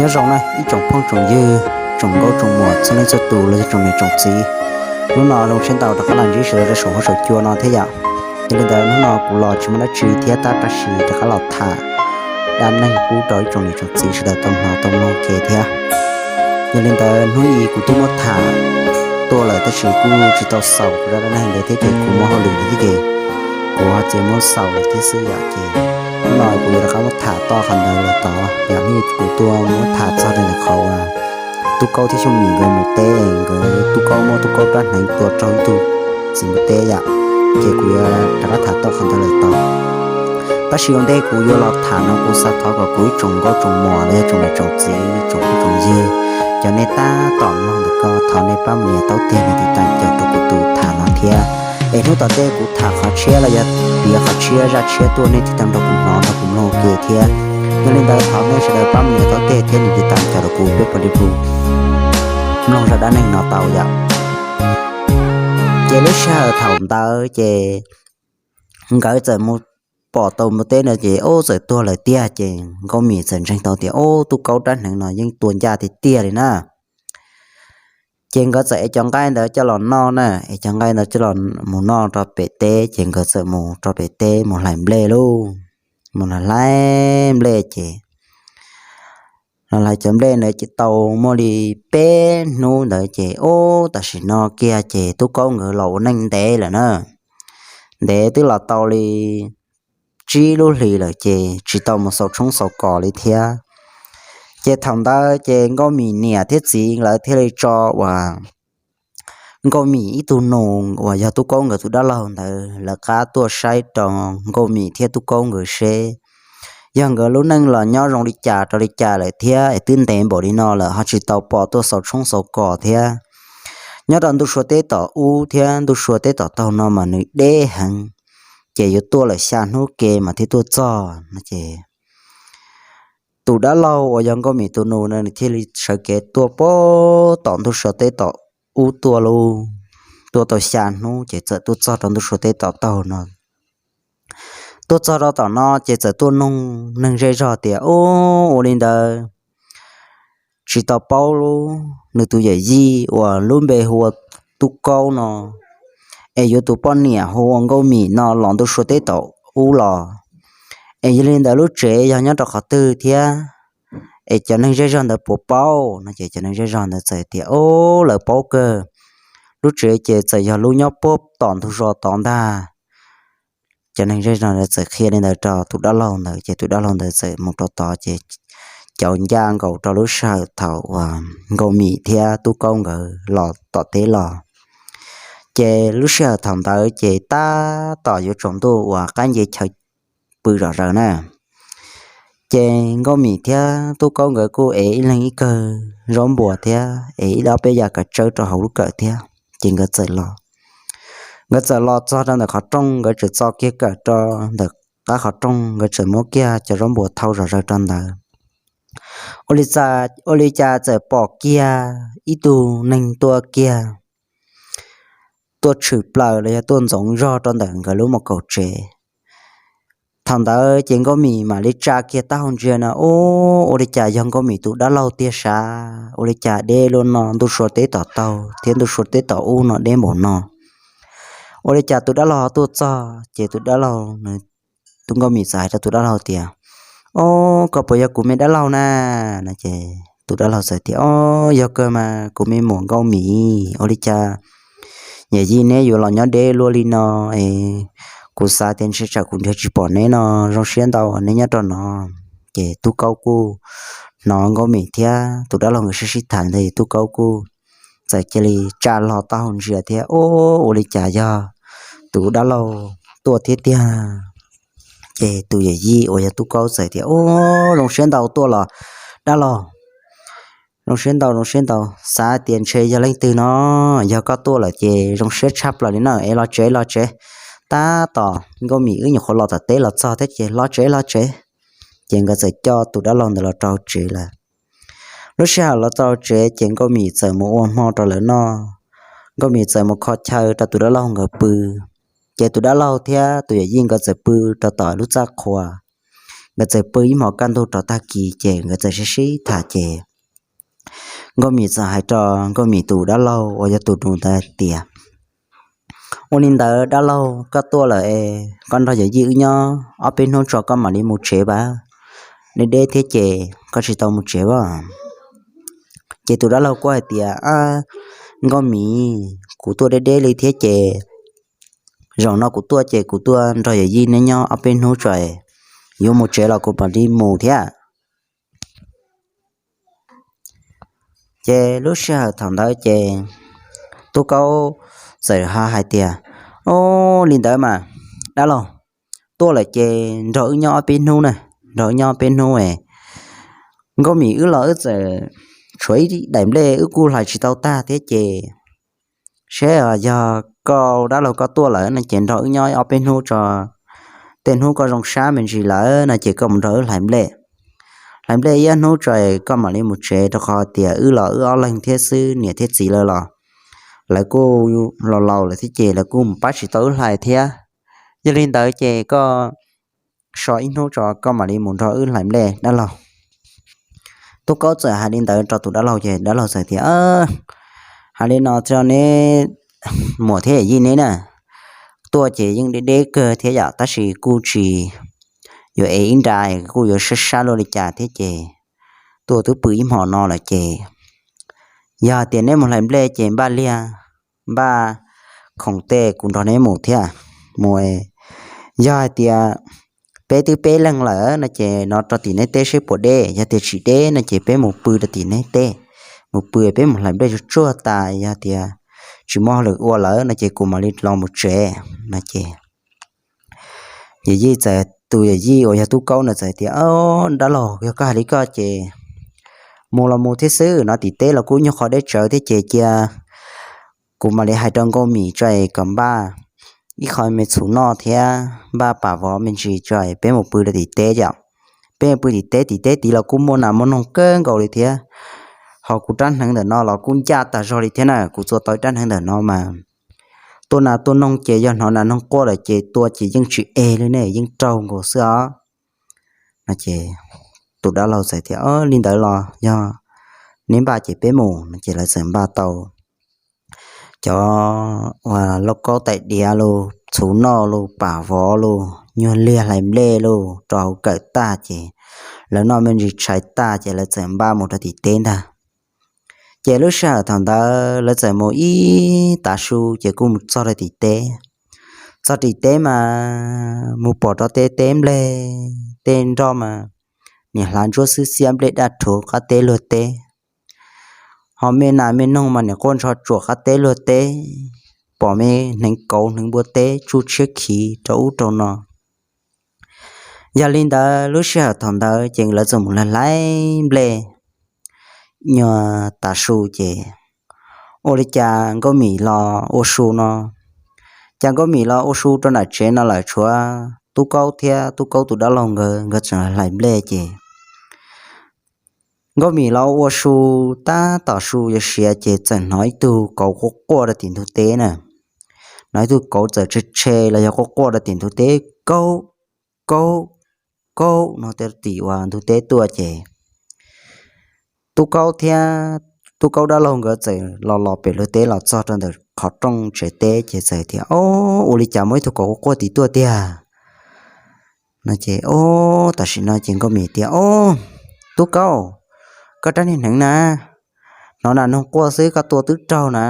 Nyob zoo na ib tsoom phooj tsoom ywg, tsoom nkauj tsoom muam txhua leej txhua tus los yog tsoom niam tsoom txiv. Hnub no zoo siab ntau rov qab los ntsib sawv daws rau saum huab saum cua no thiab yom. Yog li ntawd hnub no kuv los tsis muaj dab tsi thiab tab tab sis rov qab los tham dab neeg pub rau ib tsoom niam tsoom txiv sawv daws tau hnov tau mloog ke thiab. Yog li ntawd hnub i kuv twb muab tham tuaj lawm tab sis kuj tsis tau xaus kuv zaj dab neeg ntawd thiab ces kuv muaj hauj lwm thiab ces kuv ho tsis muab xaus lawm thiab xwb yom. Ces hnub no kuv yuav rov qab muab tham toj qhov ntawd lawm tod yom. Hnub i kuv tuaj muab tham txog rau ntawm qhov uas Tub Kaub thiab Xyooj Mim nkawd mus teb, nkawd Tub Kaub muab Tub Kaub rab hneev tua raug ib tug txiv mus teb yom. Ces kuv yuav rov qab tham toj qhov ntawd lawm tod. Tab sis ua ntej kuv yuav los tham no kuv xav thov kom kuv ib tsoom nkauj tsoom muam los yog tsoom niam tsoom txiv tsoom phooj tsoom ywg, cov nej tab tom mloog ntawm ko thov nej pab mus nias taub teg nias tiv tam cov rau kuv tus tham no thiab. Es hnub tom ntej kuv tham qhov tshiab los yog piav qhov tshiab zaj tshiab tuaj nej thiaj tau nrog kuv hnov nrog kuv mloog ua ke thiab. Yog li ntawd thov nej sawv daws pab mus nias taub teg thiab nias tiv tam cov rau kuv peb puas li pu mloog zaj dab neeg no tau yom. Ces lub sij hawm thaum ntawd ces nkawd txawm mus pom tau mus teb no ces ub txawm tuag lawm tiag ces Nkauj Mim txawm ntseeg tau tias ub Tub Kaub rab hneev no yeej tua ncaj tiag tiag li na. Ces nkawd txawm ev cov nqaij ntawd coj los noj na, ev cov nqaij ntawd coj los mus noj rau pem teb ces nkawd txawm mus rau pem teb mus hlais nplej lauj. Mus hlais nplej ces los hlais cov nplej ntawd ces tau muaj li peb hnub ntawd ces ub tam sim no kiag ces Tub Kaub nkawd los ua neej ntev lawm na. Ntev twb los tau li tsib lub hlis lawm ces tsis tau mus xaus tshoob xaus kos li thiab. Ces thaum ntawd ces Nkauj Mim niam thiab txiv lawv thiaj li tso uas Nkauj Mim ib tug nus uas yog Tub Kaub nkawd tus dab laug ntawd lawv qab tuaj saib rau Nkauj Mim thiab Tub Kaub nkawd seb yog nkawd lub neej los nyob zoo li cas rau li cas lawm thiab es twb ntev npaum li no lawm ho tsis tau pom tuaj xaus tshoob xaus kos thiab. Nyob rau ntuj sua teb tom ub thiab ntuj sua teb tom taug no mas nws deb heev, ces yuav tuaj lawm xya hnub ke mas thiaj tuaj txog no ces tus dab laug uas yog Nkauj Mim tus nus no nws thiaj li sawv kev tuaj pab tom ntuj sua teb tom ub tuaj lauj. Tuaj tau xya hnub ces txawm tuaj txog rau ntuj sua teb tom taug no. Tuaj txog rau tom no ces txawm tuaj noog neeg zej zog tias ub ua li ntawd tsis tau paub nws tus yawm yij uas lub npe hu ua Tub Kaub no, es yuav tus poj niam hu ua Nkauj Mim no los ntuj sua teb tom ub los, es yog li ntawd lub tsev yog nyob rau qhov twg thiab, es cov neeg zej zog ntawd puas paub no ces cov neeg zej zog ntawd txawm tias ub lawv paub kawg, lub tsev ces txawm yog lub nyob puag tom ntug zos tod ntag. Cov neeg zej zog ntawd txawm qhia li ntawd rau tus dab laug ntawd ces tus dab laug ntawd txawm mus rau tod ces cauv ncaj nkaus rau lub sij hawm thaum uas Nkauj Mim thiab Tub Kaub nkawd los tom teb los. Ces lub sij hawm thaum ntawd ces tab tom yuav tsaus ntuj uas qab nce chaw pw zom zaws na. Ces Nkauj Mim thiab Tub Kaub nkawd kuj ev ib leeg ib kawm zaub npuas thiab ev ib ob peb yam kav tsawb rau hauv lub kawm thiab, ces nkawd txawm los. Nkawd txawm los txog rau ntawm qhov rooj, nkawd txawm txo kiag kawm rau ntawm qab qhov rooj, nkawd txawm muab kiag cov zaub npuas thau zom zaws rau ntawd. Ua li cas txawm pom kiag ib tug neeg tuaj kiag, tuaj tshwm plaws los yog tuaj ntxoov zog rau ntawm nkawd lub mos kaum tsev. Thaum ntawd ces Nkauj Mim mam li tsa kiag taub hau ntsia no, ub, ua li cas yog Nkauj Mim tus dab laug tiag sav, ua li cas deb luaj no, ntuj sua teb tom taug thiab ntuj sua teb tom ub no deb npaum no. Ua li cas tus dab laug tuaj txog ces tus dab laug, tus Nkauj Mim txawm hais rau tus dab laug tias, ob, koj puas yog kuv me dab laug na? No ces tus dab laug txawm tias, ob, yog kawg mas kuv me muam Nkauj Mim, ua li cas yawm yij neb yuav los nyob deb luaj li no es kuv xav tias ntshe tsam kuv nrhiav tsis pom neb no, zoo siab ntau neb nyob rau no. Ces Tub Kaub kuj hnov Nkauj Mim thiab tus dab laug nkawd sib sib tham ntawd es Tub Kaub kuj txawm cia li tsa hlo taub hau ntsia thiab, ob, ua li cas yog tus dab laug tuaj thiab tiag. Ces tus yawm yij uas yog Tub Kaub txawm tias, ob, zoo siab ntau tuaj los dab laug, zoo siab ntau, zoo siab ntau, xav tias ntshe yog leej twg no, yog koj tuaj lawm ces zoo siab tshaj plaws li na, es los tsev los tsev. Tab tom Nkauj Mim wb nyuam qhuav los tom teb los txog thiab ces los tsev los tsev. Ces nkawd txawm coj tus dab laug ntawd los rau tsev lawm. Lub sij hawm los txog tsev ces Nkauj Mim txawm mus ua hmo rau lawv noj, Nkauj Mim txawm mus kho chaw rau tus dab laug nkawd pw. Ces tus dab laug thiab tus yawm yij nkawd txawm pw rau tom lub txaj qhua. Nkawd txawm pw ib hmos kaj ntug rov tag kis ces nkawd txawm sib sib tham ces Nkauj Mim txawm hais rau Nkauj Mim tus dab laug uas yog tus nus ntawd tias, ua li ntawd dab laug, koj tuaj lawm es koj nrog yawm yij wb nyob ob peb hnub tso koj mam li mus tsev pab, deb deb thiab ces koj tsis tau mus tsev as. Ces tus dab laug kuj hais tias, Nkauj Mim, kuv tuaj deb deb li thiab ces zaum no kuv tuaj ces kuv tuaj nrog yawm yij neb nyob ob peb hnub tso, yuav mus tsev los kuv mam li mus thiab. Ces lub sij hawm thaum ntawd ces Tub Kaub txawm ho hais tias, o, li ntawd mas dab laug, tuaj lawm ces nrog wb nyob ob peb hnub na, nrog wb nyob ob peb hnub. Nkauj Mim wb los wb txawm tshuav ib daim nplej wb kuj hlais tsis tau tag thiab ces seb yog koj dab laug koj tuaj lawm no ces nrog wb nyob ob peb hnub tso, tej hnub koj zoo sab me ntsis lawm no ces koj mus nrog wb hlais nplej. Hlais nplej ib ob hnub tso koj mam li mus tsev, rau qhov tias wb los wb ob leeg thiab xwb, niam thiab txiv lawv los lawv kuj laus laus lawm thiab ces lawv kuj pab tsis tau wb hlais thiab. Yog li ntawd ces koj so ib hnub tso koj mam li mus nrog wb hlais nplej dab laug. Tub Kaub txawm hais li ntawd rau tus dab laug ces dab laug txawm tias, hais li no rau neb muam thiab yawm yij neb na, tuaj ces yeej deb deb kawg thiab yom, tab sis kuj tsis yuav ev ib nra, kuj yuav sab sab luaj li cas thiab ces tuaj twb pw ib hmos no lawm ces yog hais tias neb mus hlais nplej ces npaj liag npaj khoom tej kuv nrog neb mus thiab mus. Yog hais tias peb twb peb leeg lawm no ces no rau tim neb teb seb puas deb, yog tias tsis deb no ces peb mus pw rau tim neb teb, mus pw peb mus hlais nplej tsuag tsuag tas, yog tias tsis muaj hauj lwm ua lawm no ces kuv mam li los mus tsev no ces yawm yij txawm, tus yawm yij uas yog Tub Kaub no txawm tias, dab laug, yog koj hais li koj ces mus los mus thiab xwb no, tim teb los kuj nyuag qhov deb tsawv thiab ces cia kuv mam li hais rau Nkauj Mim tso es kom npaj ib qho me txhuv noj thiab npaj pam vov me ntsis tso es peb mus pw rau tim teb yom. Peb mus pw tim teb, tim teb tid los kuj muaj nas muaj noog kawg nkaus li thiab. Ho kuv rab hneev ntawm no los kuj ncaj tas zog li thiab na, kuv txua tau rab hneev ntawm no mas tua nas tua noog ces yog hnov nas noog quaj lawm ces tua ces yeej tsis ev li ne, yeej raug nkaus xwb os no ces tus dab laug txawm tias, li ntawd los yog neb npaj ces peb mus no ces lawv txawm npaj tau cov uas lauj kaub tais diav los, txhuv noj los, pam vov los, nyuag liag hlais nplej los rau hauv kawm tag ces lawv noj me ntsis tshais tag ces lawv txawm npaj mus rau tim teb ntag. Ces lub sij hawm thaum ntawd lawv txawm mus ib tav su ces kuj mus txog rau tim teb. Txog tim teb mas mus pom rau tej teb nplej tej nroj mas niam hlav ntsuab xwb xiab nplej daj rhuv qab teb luag teb. Ho me nas me noog mas niam quaj ntsho tsuam qab teb luag teb, pom me hneev kauv hneev npua teb tsuj tshiab khiv rau ub rau no. Yog li ntawd lub sij hawm thaum ntawd ces lawv txawm mus hlais nplej nyuag tav su ces ua li cas Nkauj Mim los ua su no, cas Nkauj Mim los ua su rau nram tsev no lawm, tshuav Tub Kaub thiab Tub Kaub tus dab laug nkawd, nkawd tseem hlais nplej ces Nkauj Mim los ua su tab tom su yuav siav ces txawm hnov ib tug kauv quaj quaj rau tim ntug teb na. Hnov ib tug kauv txawm tshe tshe los yog quaj quaj rau tim ntug teb, kaub, kaub, kaub no tim uas ntug teb tuaj ces Tub Kaub thiab Tub Kaub dab laug nkawd txawm los los pem luag teb los txog rau ntawm qhov rooj tsev teb ces txawm tias, o, ua li cas muaj ib tug kauv quaj quaj tim tuaj tiag no ces, o, tam sim no ces Nkauj Mim tias, o, Tub Kaub, koj rab niag hneev na, hnov nas noog quaj xwb koj tua twb raug na,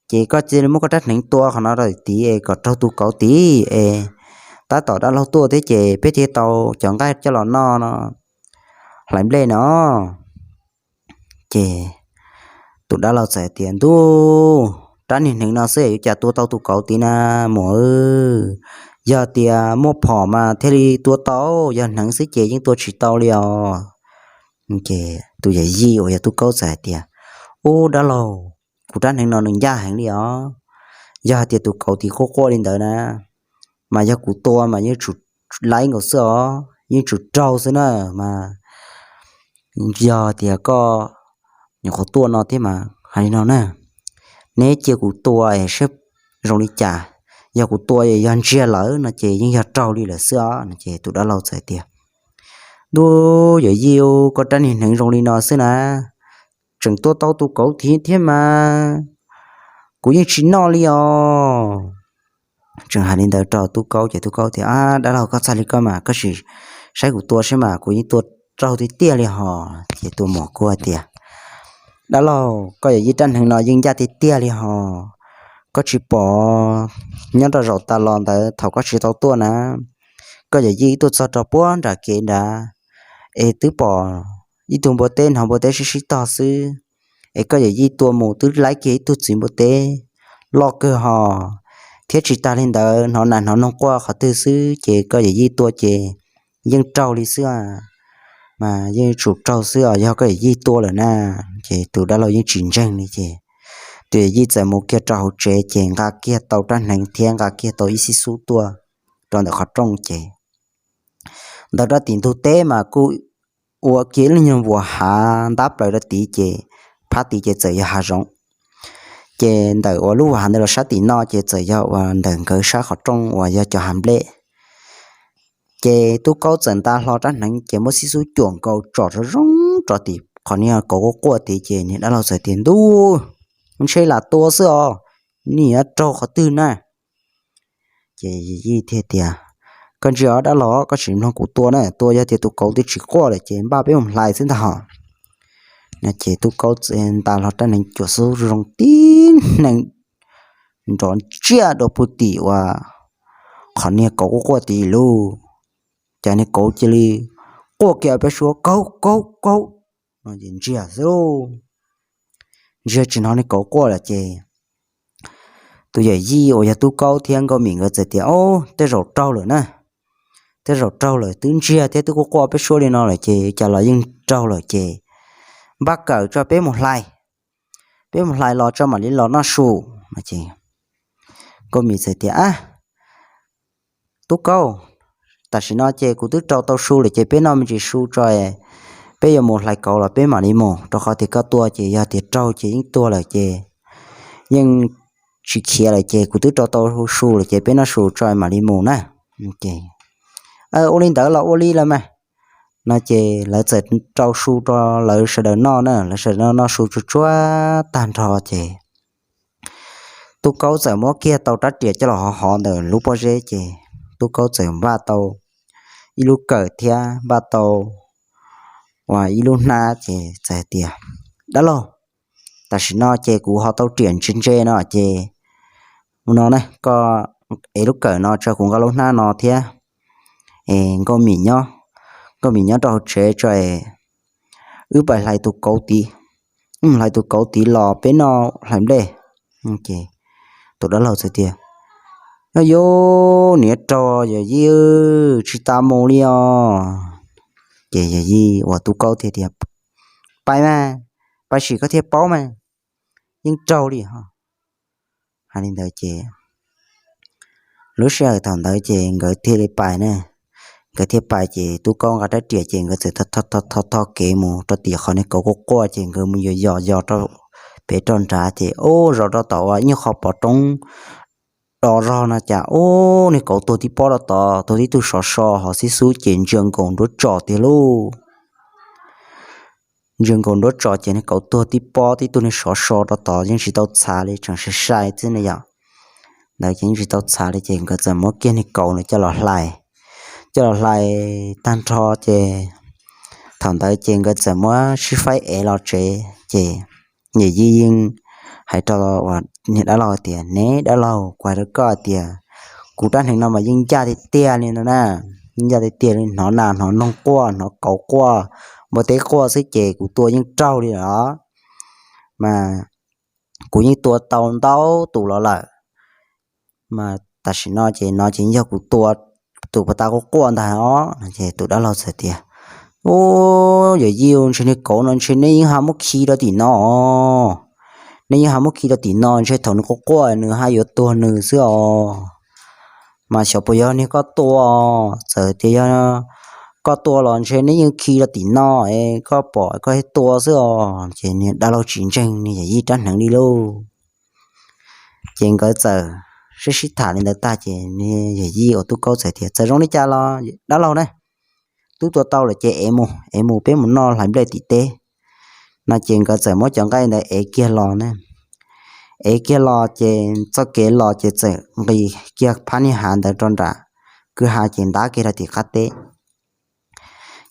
ces koj cia li muab koj rab hneev tua qhov no rau tid es kom raug tus kauv tid es tab tom dab laug tuaj thiab ces peb thiaj tau cov nqaij coj los noj no, hlais nplej no. Ces tus dab laug txawm tias, ntuj, rab niag hneev no xwb yuav cas tua tau tus kauv tid na muam, yog tias muaj phom mas thiaj li tua tau, yog hneev xwb ces yeej tua tsis tau li os. Ces tus yawm yij uas yog Tub Kaub txawm hais tias, ub dab laug, kuv rab hneev no nws ncaj heev li os, yog hais tias tus kauv tid quaj quaj li ntawd na, mas yog kuv tua mas yeej tsum laib nkaus xwb os, yeej tsum raug xwb na, mas yog tias koj nyuam qhuav tuaj no thiab mas hais li no na, neb cia kuv tua es saib zoo li cas, yog kuv tua yog ntsiag lawm no ces yeej yog raug li lawm xwb os no ces tus dab laug txawm tias, Ntuj, yawm yij, koj rab niag hneev zoo li no xwb na, tseem tua tau tus kauv thiab mas, kuv yeej tsis noj li os. Tseem hais li ntawd rau tub kaub ces tub kaub tias, Dab laug, koj txhaj li koj mas, koj sim saib kuv tua saib mas, kuv yeej tua raug tiag tiag li hos. Ces tus muam kuj hais tias, Dab laug, koj yawm yij rab hneev no yeej ncaj tiag tiag li hos. Koj tsis pom nyob rau zaum tas los ntawd thaum koj tsis tau tuaj na, koj yawm yij tuaj txog rau puag nram kev nrad, es twb pom ib tug npua teb hnov npua teb sib sib tog xwb, es koj yawm yij tua mus twb laib kiag ib tug txiv npua teb loj kawg hos, thiab tsis tas li ntawd hnov nas hnov noog quaj qhov twg xwb ces koj yawm yij tua ces yeej raug li xwb, mas yeej tsum raug xwb os, yog koj yawm yij tua lawm na. Ces tus dab laug yeej tsis ntseeg li ces tus yawm yij txawm mus kiag rau hauv tsev ces nqa kiag tau rab hneev thiab nqa kiag tau ib xib xub tuaj rau ntawm qhov rooj ces ntawd rau tim ntug teb mas kuj ua kiag ib lub nyuag vuas hav ntab plaws rau tid ces phab tid ces txawm yog hav zoov. Ces ntawm uas lub vuas hav ntawd los sab tim no ces txawm yog uas ntawm nkawd sab qhov rooj uas yog cov hav nplej. Ces tub kaub txawm nta hlo rab hneev ces muab xib xub cuam nkaus tsom zoo zoo rau tim qhov niag kauv quaj quaj tid ces niag dab laug txawm tias, Ntuj, ntshe lam tua xwb os, nim yuav raug qhov twg na? Ces yawm yij thiaj tias, Koj ntsia os dab laug, koj tsis mloog kuv tua na, tua yog tias tus kauv twb tsis quaj lawm ces npaj peb mus hlais xwb ntag hos. Ces tub kaub txawm nta hlo rab hneev cuam xub zoo tib hneev nrov ntsiaj dua puag tim uas qhov niag kauv quaj quaj tid lauj. Ces niag kauv cia li quaj kiag peb suab, Kauv, kauv, kauv, no ces ntsiag xwb lauj. Ntsiag tsis hnov niag kauv quaj lawm ces tus yawm yij uas yog tub kaub thiab nkauj mim nkawd txawm tias, Ob, tej zaum raug lawm na, tej zaum raug lawm, twb ntsiag thiab twb quaj quaj peb suab li no lawm ces cas los yeej raug lawm ces npaj kawm tso peb mus hlais, peb mus hlais los tso mam li los noj su. Nkauj mim txawm tias, Ab, tub kaub, tam sim no ces kuv twb rau tau su lawm ces peb noj me ntsis su tso, peb yuav mus hlais kauv los peb mam li mus, rau qhov tias koj tua ces yog tias raug ces yeej tuag lawm ces yeej tsis khiav lawm ces kuv twb rau tau su lawm ces peb noj su tso mam li mus na. Ua li ntawd los ua li lawm mas. No ces lawv txawm rau su rau lawv sawv daws noj na, lawv sawv daws noj su tsuag tsuag tag nrho ces tub kaub txawm muab kiag tau rab riam coj los hov hov ntawm lub pob zeb ces tub kaub txawm npaj tau ib lub kawm thiab npaj tau uas ib lub hnab ces txawm hais tias, Dab laug, tam sim no ces kuv ho tau riam ntse ntse no ces mus no na, koj ev lub kawm no tso, kuv nqa lub hnab no thiab, es nkauj mim nyob, nkauj mim nyob rau hauv tsev tso, wb pais hlais tus kauv tid, wb mus hlais tus kauv tid los peb noj hlais nplej. Ces tus dab laug txawm tias, Nyob yuav niam raug yawm yij, tsis tas mus li os. Ces yawm yij uas tub kaub thiaj tias, Pais mas, pais sim koj thiaj paub mas, yeej raug li os. Hais li ntawd ces lub sij hawm thaum ntawd ces nkawd thiaj li pais na. Nkawd thiaj pais ces tub kaub nqa rab riam ces nkawd txawm tho tho kev mus rau tim qhov niag kauv quaj quaj ces nkawd mus yos yos yos rau pem rau nrad ces ub, zov rau tom uas ib nyuag qho pov roob do zog no cas ub, niag kauv tuag tib pob rau tod, tuag tib tug sov so, hos xib xub ces ntsia nkaus nruab tso tiag lauj. Ntsia nkaus nruab tso ces niag kauv tuag tib pob tib tug, niag sov so rau tod yeej tsis tau txhav li, tseem sai sai xwb ne yom. Ntawd ces yeej tsis tau txhav li ces nkawd txawm muab kiag niag kauv no coj los hlais, coj los hlais tag nrho ces thaum ntawd ces nkawd txawm muab sib faib ev los tsev ces yawm yij yeej hais rau niag dab laug tias, Neb dab laug, kuv hais rau koj tias kuv rab hneev no mas yeej ncaj tiag tiag li no na, yeej ncaj tiag tiag li, hnov nas hnov noog quaj, hnov kauv quaj, npua teb quaj xwb ces kuv tua yeej raug li lawm os. Mas kuv yeej tua tau ntau tus los lawm, mas tam sim no ces no ces yog kuv tua tus puag ta quaj quaj ntag os. Ces tus dab laug txawm tias, Ub, yawm yij, ntshe niag kauv no ntshe neb yeej ho muab khi rau tim no os. Neb yeej ho muab khi rau tim no, ntshe thaum nws quaj quaj nws ho yuav tuag nws xwb os. Mas xyov puas yog niag koj tua, txawm tias yog koj tua los ntshe neb yeej khi rau tim no es koj pom koj thiaj tua xwb os. Ces niag dab laug tsis ntseeg niag yawm yij rab hneev li lauj. Ces nkawd txawm sib sib tham li ntawd tag ces yawm yij uas tub kaub txawm tias, Txawm zoo li cas los dab laug na, twb tua tau lawm ces ev mus, ev mus peb mus noj hlais nplej tim teb. No ces nkawd txawm muab cov nqaij ntawd ev kiag los ne. Ev kiag los ces txoj kev los ces txawm nqis kiag phab niag hav ntawd rau nram kwj ha ces ntab kiag rau tim qab teb.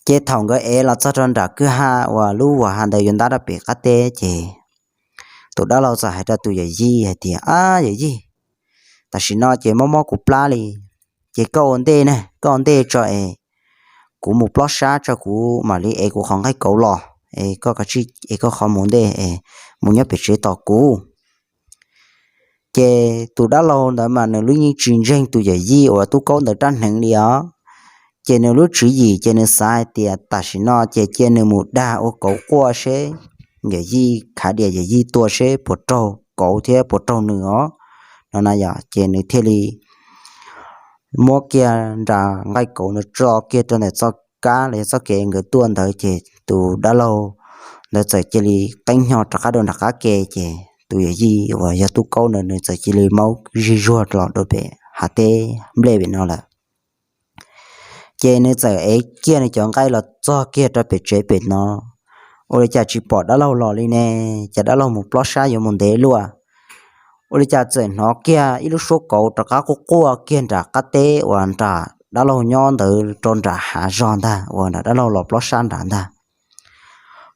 Ces thaum nkawd ev los txog rau nram kwj ha uas lub vas ha ntawd yuav ntab rau pem qab teb ces tus dab laug txawm hais rau tus yawm yij hais tias, Ab yawm yij, tam sim no ces mob mob kuv plab li, ces koj ua ntej ne, koj ua ntej tso es kuv mus plob sab tso kuv mam li ev kuv qhov nqaij kauv los, es koj kav tsij ev koj qhov mus ntej es mus nyob pem tsev tos kuv. Ces tus dab laug ntawd mas nws lub yeej tsis ntseeg tus yawm yij uas tub kaub ntawd rab hneev li os. Ces nws lub tswv yim ces nws xav hais tias tam sim no ces cia nws mus dag ua kauv quaj seb yawm yij khav dias yawm yij tua seb puas raug kauv thiab puas raug nws os. No na yog ces nws thiaj li muab kiag nra nqaij kauv nws tso kiag rau ntawm txoj kab los yog txoj kev nkawd tuaj ntawd ces tus dab laug ntawd txawm cia li qeeb hnyo rov qab rau nram qab ke ces tus yawm yij uas yog tub kaub ntawd nws txawm cia li maub zig zuag los rau pem hav teb nplej pem no lawm. Ces nws txawm ev kiag nws cov nqaij los txog kiag rau pem tsev pem no, ua li cas tsis pom dab laug los li ne, ces dab laug mus plob sab yuav mus ntev luaj. Ua li cas txawm hnov kiag ib lub suab kauv rov qab quaj quaj kiag nram qab teb uas nram dab laug nyob ntawd rau nram hav zog ntag uas nram dab laug los plob sab nrad ntag.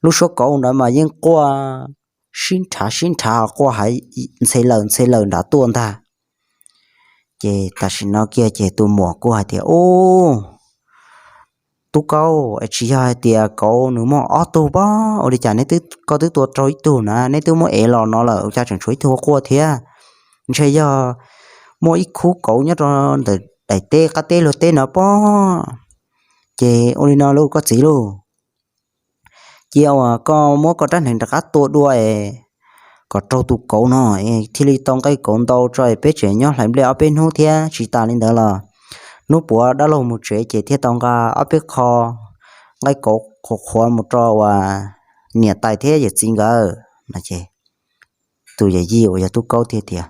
Lub suab kauv ntawd mas yeej quaj sib nrhav sib nrhav quaj hav ntxhe lawm ntxhe lawm nrad tuaj ntag. Ces tam sim no kiag ces tus muam kuj hais tias, Ub, tub kaub, es tsis yog hais tias kauv nws muaj ob tug pob, ua li cas neb twb, koj twb tua raug ib tug na, neb twb muab ev los no lawm ua cas tseem tshuav ib tug quaj thiab? Ntshe yog muaj ib khub kauv nyob rau ntawm daim teb qab teb luag teb no pob. Ces ua li no lauj koj txiv lauj, cia uas koj muab koj rab hneev rov qab tua dua es kom raug tus kauv no es thiaj li tau nqaij kauv ntau tso es peb tseem nyob hlais nplej ob peb hnub thiab, tsis tas li ntawd los hnub puav dab laug mus tsev ces thiaj tau nqa ob peb qho nqaij kauv qhuav qhuav mus rau uas niam tais thiab yawm txiv nkawd no ces tus yawm yij uas yog tub kaub thiaj tias,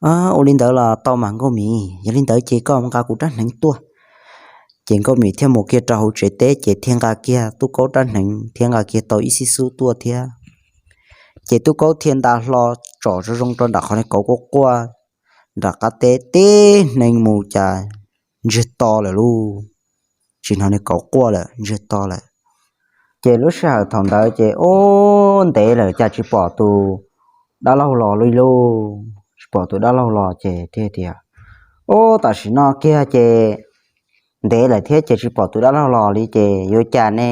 Ua li ntawd los tau mas nkauj mim, yog li ntawd ces koj nqa kuv rab hneev tuaj. Ces nkauj mim thiaj mus kiag rau hauv tsev teb ces thiaj nqa kiag tub kaub rab hneev thiab nqa kiag tau ib xib xub tuaj thiab. Ces tub kaub thiaj nta hlo tsom zoo zoo rau nram qhov niag kauv quaj quaj nram qab teb tib hneev mus cas ntsiag to lawm lauj. Tsis hnov niag kauv quaj lawm, ntsiag to lawm. Ces lub sij hawm thaum ntawd ces ub ntev lawm cas tsis pom tus dab laug los li lauj, tsis pom tus dab laug los ces thiaj tias, Ub, tam sim no kiag ces ntev lawm thiab ces tsis pom tus dab laug los li ces yuav cas ne?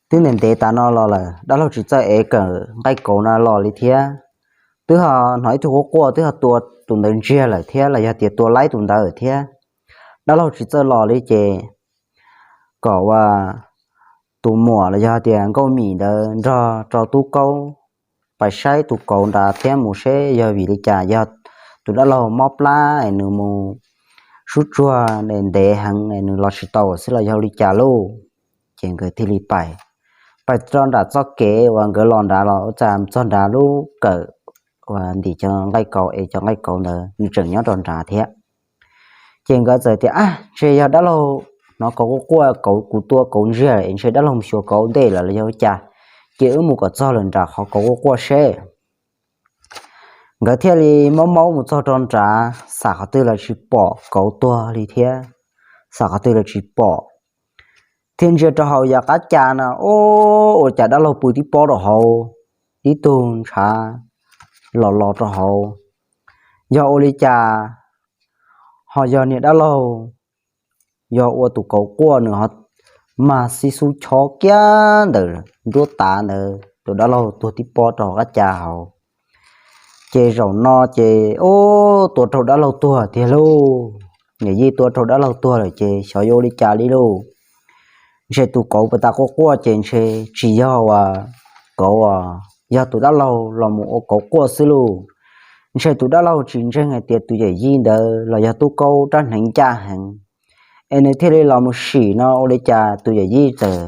Twb ntev ntev tas no los lawm dab laug tsis txawj ev kawm nqaij kauv no los li thiab. Twb ho hnov ib tug quaj quaj twb ho tua tus ntawd ntsiag lawm thiab los yog tias tua laib tus ntawd thiab. Dab laug tsis txawj los li ces kom ua tus muam los yog tias nkauj mim ntawd nrog rau tub kaub pais saib tus kauv nrad thiab mus seb yog vim li cas, yog tus dab laug mob plab es nws mus sub tsuag ntev heev es nws los tsis tau xwb los yog li cas lauj. Ces nkawd thiaj li pais, pais rau nram txoj kev uas nkawd los nrad los ua cas txog nrad lub kawm uas ntim cov nqaij kauv es cov nqaij kauv ntawd nws tseem nyob rau nrad thiab. Ces nkawd txawm tias, Ab, ntshe yog dab laug hnov kauv quaj quaj, kauv, kuv tua kauv ntsiag es ntshe dab laug mus xyuas kauv ntej lawm los yog ua cas, ces wb mus kom txog lawm nram qhov kauv quaj quaj seb. Nkawd thiaj li maub maub mus txog rau nrad, xam qhov twg los tsis pom kauv tuag li thiab, xam qhov twg los tsis pom. Thiaj ntsia rau hauv yav qab ca no, ub, ua cas dab laug pw tib pob rau hauv, tib tug ntshav los los rau hauv. Yog ua li cas ho yog niag dab laug, yog ua tus kauv quaj nws ho mag xib xub chob kiag ntawm nruab tav ntawd, tus dab laug tuag tib pob rau hauv qab ca hauv. Ces zaum no ces ub, tua raug dab laug tuag tiag lauj. Yawm yij tua raug dab laug tuag lawm ces xyov yuav ua li cas li lauj. Ntshe tus kauv puag ta quaj quaj ces ntshe tsis yog uas kauv, yog tus dab laug los mus ua kauv quaj xwb lauj. Ntshe tus dab laug tsis ntseeg hais tias tus yawm yij ntawd los yog tub kaub rab hneev ncaj heev, es nws thiaj li los mus sim no ua li cas tus yawm yij txawm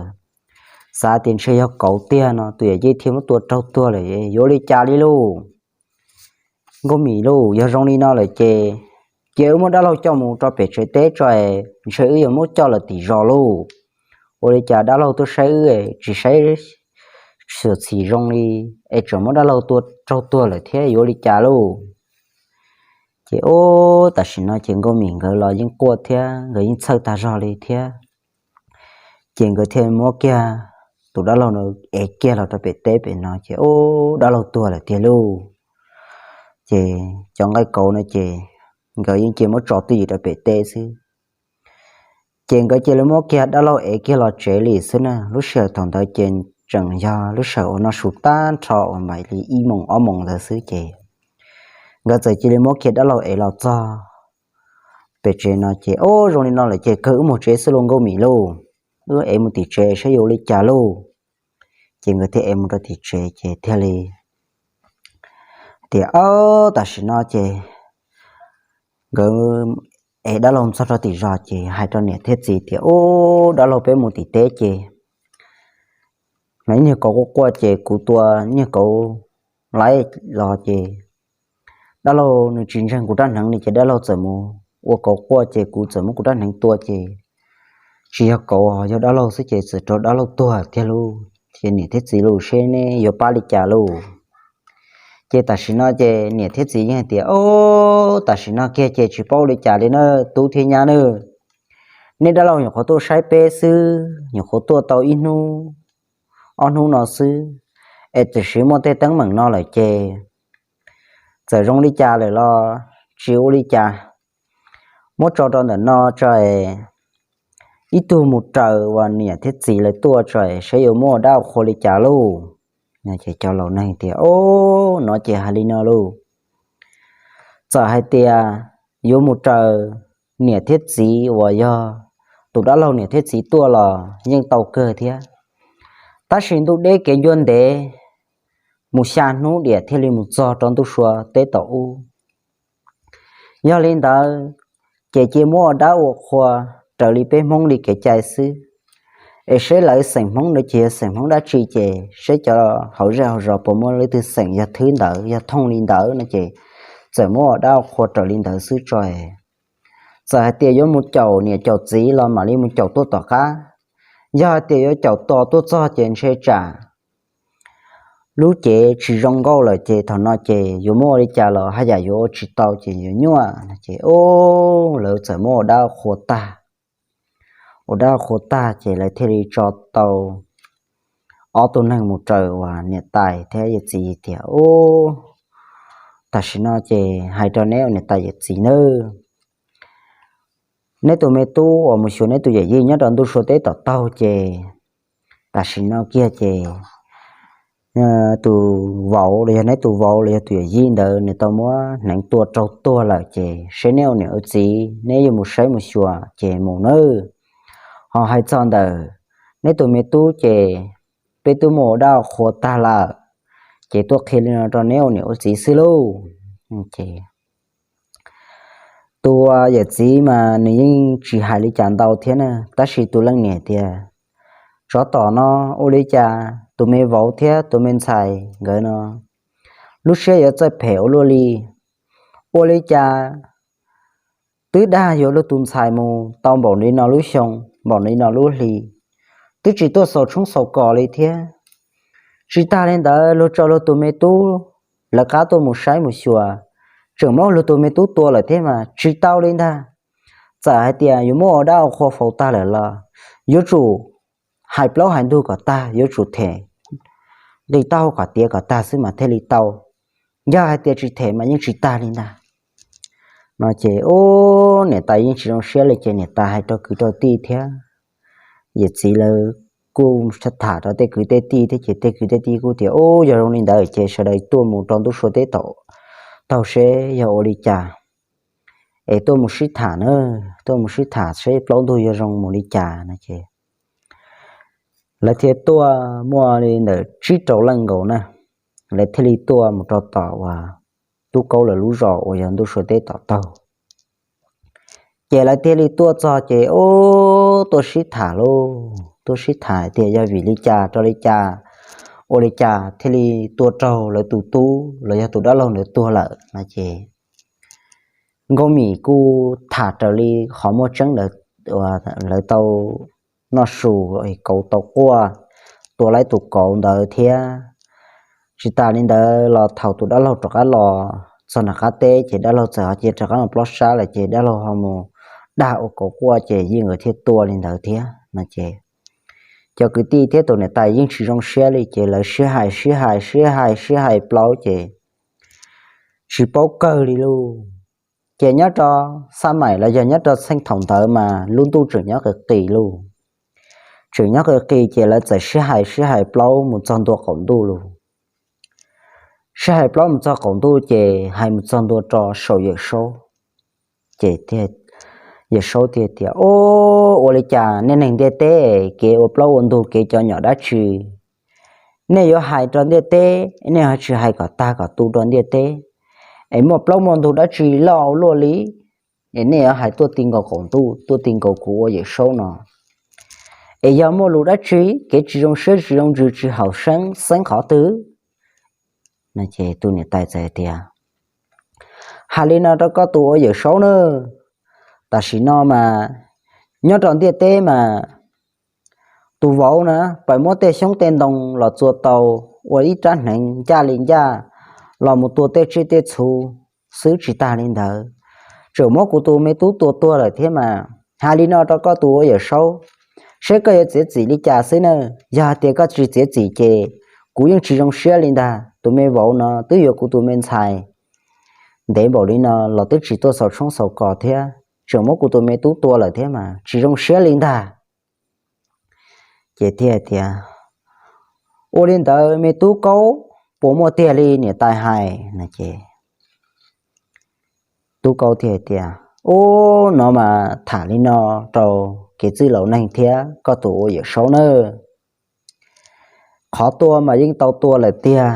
xav tias ntshe yog kauv tiag no tus yawm yij thiaj muab tua raug tuag lawm, yuav ua li cas li lauj. Nkauj mim lauj, yog zoo li no lawm ces cia wb muab dab laug coj mus rau pem tsev teb tso es ntshe wb yuav muab coj lawm tim zos lauj. Ua li cas dab laug tuaj saib wb tsis saib xyuam xim zoo li, es tseem muab dab laug tua raug tuag lawm thiab yuav ua li cas lauj? Ces ub, tam sim no ces Nkauj Mim nkawd los yeej quaj thiab nkawd yeej txhawj tag zog li thiab. Ces nkawd thiaj muab kiag tus dab laug no ev kiag los rau pem teb pem no ces ub, dab laug tuag lawm tiag lauj. Ces cov nqaij kauv no ces nkawd yeej cia muab tso twj ywm rau pem teb xwb. Ces nkawd cia li muab kiag dab laug ev kiag los tsev li xwb na. Lub sij hawm thaum ntawd ces tseem yog lub sij hawm uas noj su tag nrho uas npaum li ib moos ob moos ntawd xwb ces nkawd txawm cia li muab kiag dab laug ev los txog pem tsev no ces, Ub, zoo li no lawm ces kawg wb mus tsev xwb lauj Nkauj Mim lauj. Wb ev mus tim tsev saib yuav ua li cas lauj. Ces nkawd thiaj ev mus rau tim tsev ces thiaj li tias, Ob, tam sim no ces nkawd ev dab laug txog rau tim zos ces hais rau niam thiab txiv tias, Ub, dab laug peb mus tim teb ces no ib nyuag kauv quaj quaj ces kuv tua ib nyuag kauv laib los ces dab laug nws tsis ntseeg kuv rab hneev li ces dab laug txawm mus ua kauv quaj ces kuv txawm muab kuv rab hneev tua ces tsis yog kauv, yog dab laug xwb ces txawm raug dab laug tuag tiag lauj. Ces niam thiab txiv lauj, seb neb yuav pab li cas lauj? Ces tam sim no ces niam thiab txiv yeej hais tias, Ob, tam sim no kiag ces tsis paub ua li cas li na tub thiab nyab na. Neb dab laug nyuam qhuav tuaj saib peb xwb, nyuam qhuav tuaj tau ib hnub ob hnub no xwb, es tam sim muaj tej teeb meem no lawm ces txawm zoo li cas lawm los tsis ua li cas, muab tso rau ntawm no tso es ib tug mus raws uas niam thiab txiv lawv tuaj tso es saib yuav muab ua dab ua qhua li cas lauj. Ces cov laus neeg tias, Ob, no ces hais li no lauj, txawm hais tias yuav mus raws niam thiab txiv uas yog tus dab laug niam thiab txiv tuaj los yeej tau kawg thiab, tab sis ntuj deb kev ncua ntev, mus xya hnub diam thiaj li mus txog rau ntuj sua teb tom ub. Yog li ntawd, ces cia muab ua dab ua qhua raws li peb Hmoob li kev cai xwb, es seb lawv xeem Hmoob ntawd ces yog xeem Hmoob dab tsi ces seb cov hauv zej hauv zos puas muaj leej twg xeem yog thwb ntawd yog thooj li ntawd no ces txawm muab ua dab ua qhua raws li ntawd xwb tso es. Txawm hais tias yuav mus caum niam caum txiv los mam li mus caum tuaj tom qab, yog hais tias yuav caum tos tuaj txog ces ntshe tsam lub cev tsis zoo nkauj lawm ces thaum no ces yuav muab ua li cas los haj yam yuav ua tsis tau ces yuav nyuaj no ces, ub, lawv txawm muab ua dab ua qhua tag. Ua dab ua qhua tag ces lawv thiaj li tso tau ob tug neeg mus raws uas niam tais thiab yawm txiv tias, Ub, tam sim no ces hais rau neb ua niam tais yawm txiv nawb, neb tus me tub uas mus xyuas neb tus yawm yij nyob rau ntuj sua teb tom taug ces tam sim no kiag ces tus vauv los yog neb tus vauv los yog tus yawm yij ntawd nws tau muab hneev tua raug tuag lawm ces seb neb ua niam ua txiv neb yuav mus saib mus xyuas ces mus nawb. Ho hais txog ntawm neb tus me tub ces peb twb muaj ua dab ua qhua tag lawm, ces tuaj qhia li no rau neb ua niam ua txiv xwb lauj. Ces tus yawm txiv mas nws yeej tsis hais li cas ntau thiab na, tab sis tus leej niam tias, Tsov tom no, ua li cas tus me vauv thiab tus me ntxhais nkawd no lub siab yuav txawj phem ua luaj li? Ua li cas twb dag yuav luag tus ntxhais mus tau npaum li no lub xyoo npaum li no lub hli, twb tsis tuaj xaus tshoob xaus kos li thiab. Tsis tag li ntawd luag tso luag tus me tub lawv qab tuaj mus saib mus xyuas, tseem muab luag tus me tub tua lawm thiab mas tsis tau li ntag. Txawm hais tias yuav muab ua dab ua qhua faus tag lawm los yuav tsum hais plaub hais ntug kom tag, yuav tsum them nqi taub hau kom tiav kom tag xwb mas thiaj li tau. Yog hais tias tsis them mas yeej tsis tag li ntag. No ces ub, niam tais yeej tsis zoo siab li ces niam tais hais rau kwv rau tij thiab yawm txiv lawv kuj tham rau tej kwv tej tij thiab ces tej kwv tej tij kuj tias, Ub, yog zoo li ntawd ces sawv daws tuaj mus rau ntuj sua teb tom taug seb yog ua li cas, es tuaj mus sib tham na, tuaj mus sib tham seb plaub ntug yuav zoo mus li cas no ces lawv thiaj tuaj muaj li ntawm tsib rau leej nkaus na. Lawv thiaj li tuaj mus rau tom uas Tub Kaub lawv lub zos uas yog ntuj sua teb tom taug. Ces lawv thiaj li tuaj txog ces ub, tuaj sib tham lauj, tuaj sib tham tias yog vim li cas rau li cas, ua li cas thiaj li tua raug lawv tus tub los yog tus dab laug ntawd tuag lawm no ces Nkauj Mim kuj tham raws li qhov muaj tseeb ntawd, lawv tau noj su, kauv tau quaj, tua lawv tus kauv ntawd thiab. Tsis tas li ntawd los thaum tus dab laug rov qab los txog nram qab teb ces dab laug txawm ho cia rov qab mus plob sab lawm ces dab laug ho mus dag ua kauv quaj ces yeej nkawd thiaj tua li ntawd thiab no ces cov kwv tij thiab tus niam tais yeej tsis zoo siab li ces lawv sib hais sib hais sib hais sib hais plaub ces tsis paub kawg li lauj. Ces nyob rau xab maim los yog nyob rau txheej thaum ntawd mas lub ntuj tseem nyob qis qis lauj. Tseem nyob qis qis ces lawv txawm sib hais sib hais plaub mus txog ntua qaum ntuj lauj. Sib hais plaub mus txog qaum ntuj ces hais mus txog ntua rau saum Yawm Saub. Ces Yawm Saub thiaj tias, Ub, ua li cas nej neeg ntiaj teb kev ua plaub ua ntug kev cov nyom dab tsi? Nej yuav hais rau ntiaj teb, nej ho tsis hais kom tag kom tu rau ntiaj teb. Es muaj plaub muaj ntug dab tsi loj ua luaj li, es nej yuav hais tuaj ti nkaus qaum ntuj, tuaj ti nkaus kuv ua Yawm Saub no? Es yog muaj lus dab tsi, kev tsis zoo siab tsis zoo ntsws tsis haum xeeb, xeeb qhov twg? Ces tus niam tais txawm tias, Hais li no rau koj tus ua Yawm Saub nawb, tam sim no mas nyob rau ntiaj teb mas tus vauv na pais muab tej xyoob tej ntoo los txua tau ua ib rab hneev ncaj li ncaj los mus tua tej tsiaj tej txhu xwb. Tsis tas li ntawd, tseem muab kuv tus me tub tua tuag lawm thiab mas. Hais li no rau koj tus ua Yawm Saub, seb koj yuav txiav txim li cas xwb na. Yog hais tias koj tsis txiav txim ces kuv yeej tsis zoo siab li ntag. Tus me vauv no twb yuav kuv tus me ntxhais ntev npaum li no los twb tsis tuaj xaus tshoob xaus kos thiab, tseem muab kuv tus me tub tua lawm thiab mas tsis zoo siab li ntag. Ces thiaj tias, Ua li ntawd me tub Kaub, puas muaj tiag li niam tais hais? Ces tub Kaub thiaj tias, Ub, no mas tham li no rau kev txwj laus neeg thiab koj tus ua Yawm Saub nawb. Qhov tua mas yeej tau tua lawm tiag,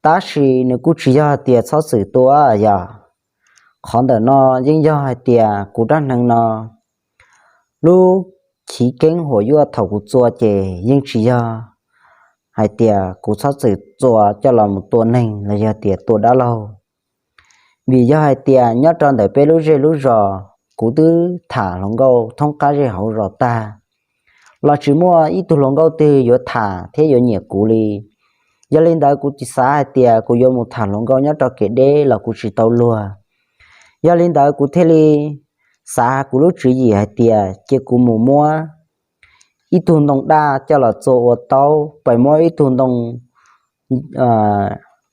tab sis nws kuj tsis yog hais tias txhob txwm tua yog. Qhov ntawm no yeej yog hais tias kuv rab hneev no lub chiv keeb huam yuaj thaum kuv txua ces yeej tsis yog hais tias kuv txhob txwm txua coj los mus tua neeg los yog tias tua dab laug. Vim yog hais tias nyob rau ntawm peb lub zej lub zos, kuv twb tham hluas nkauj thoob qab zej hauv zos tag, los tsis muaj ib tug hluas nkauj twg yuav tham thiab yuav nyiam kuv li. Yog li ntawd kuv tsis xav hais tias kuv yuav mus tham hluas nkauj nyob rau kev deb los kuv tsis tau luag. Yog li ntawd kuv thiaj li xav kuv lub tswv yim hais tias cia kuv mus muab ib tug ntoo daj coj los txua ua taub, pais muab ib tug ntoo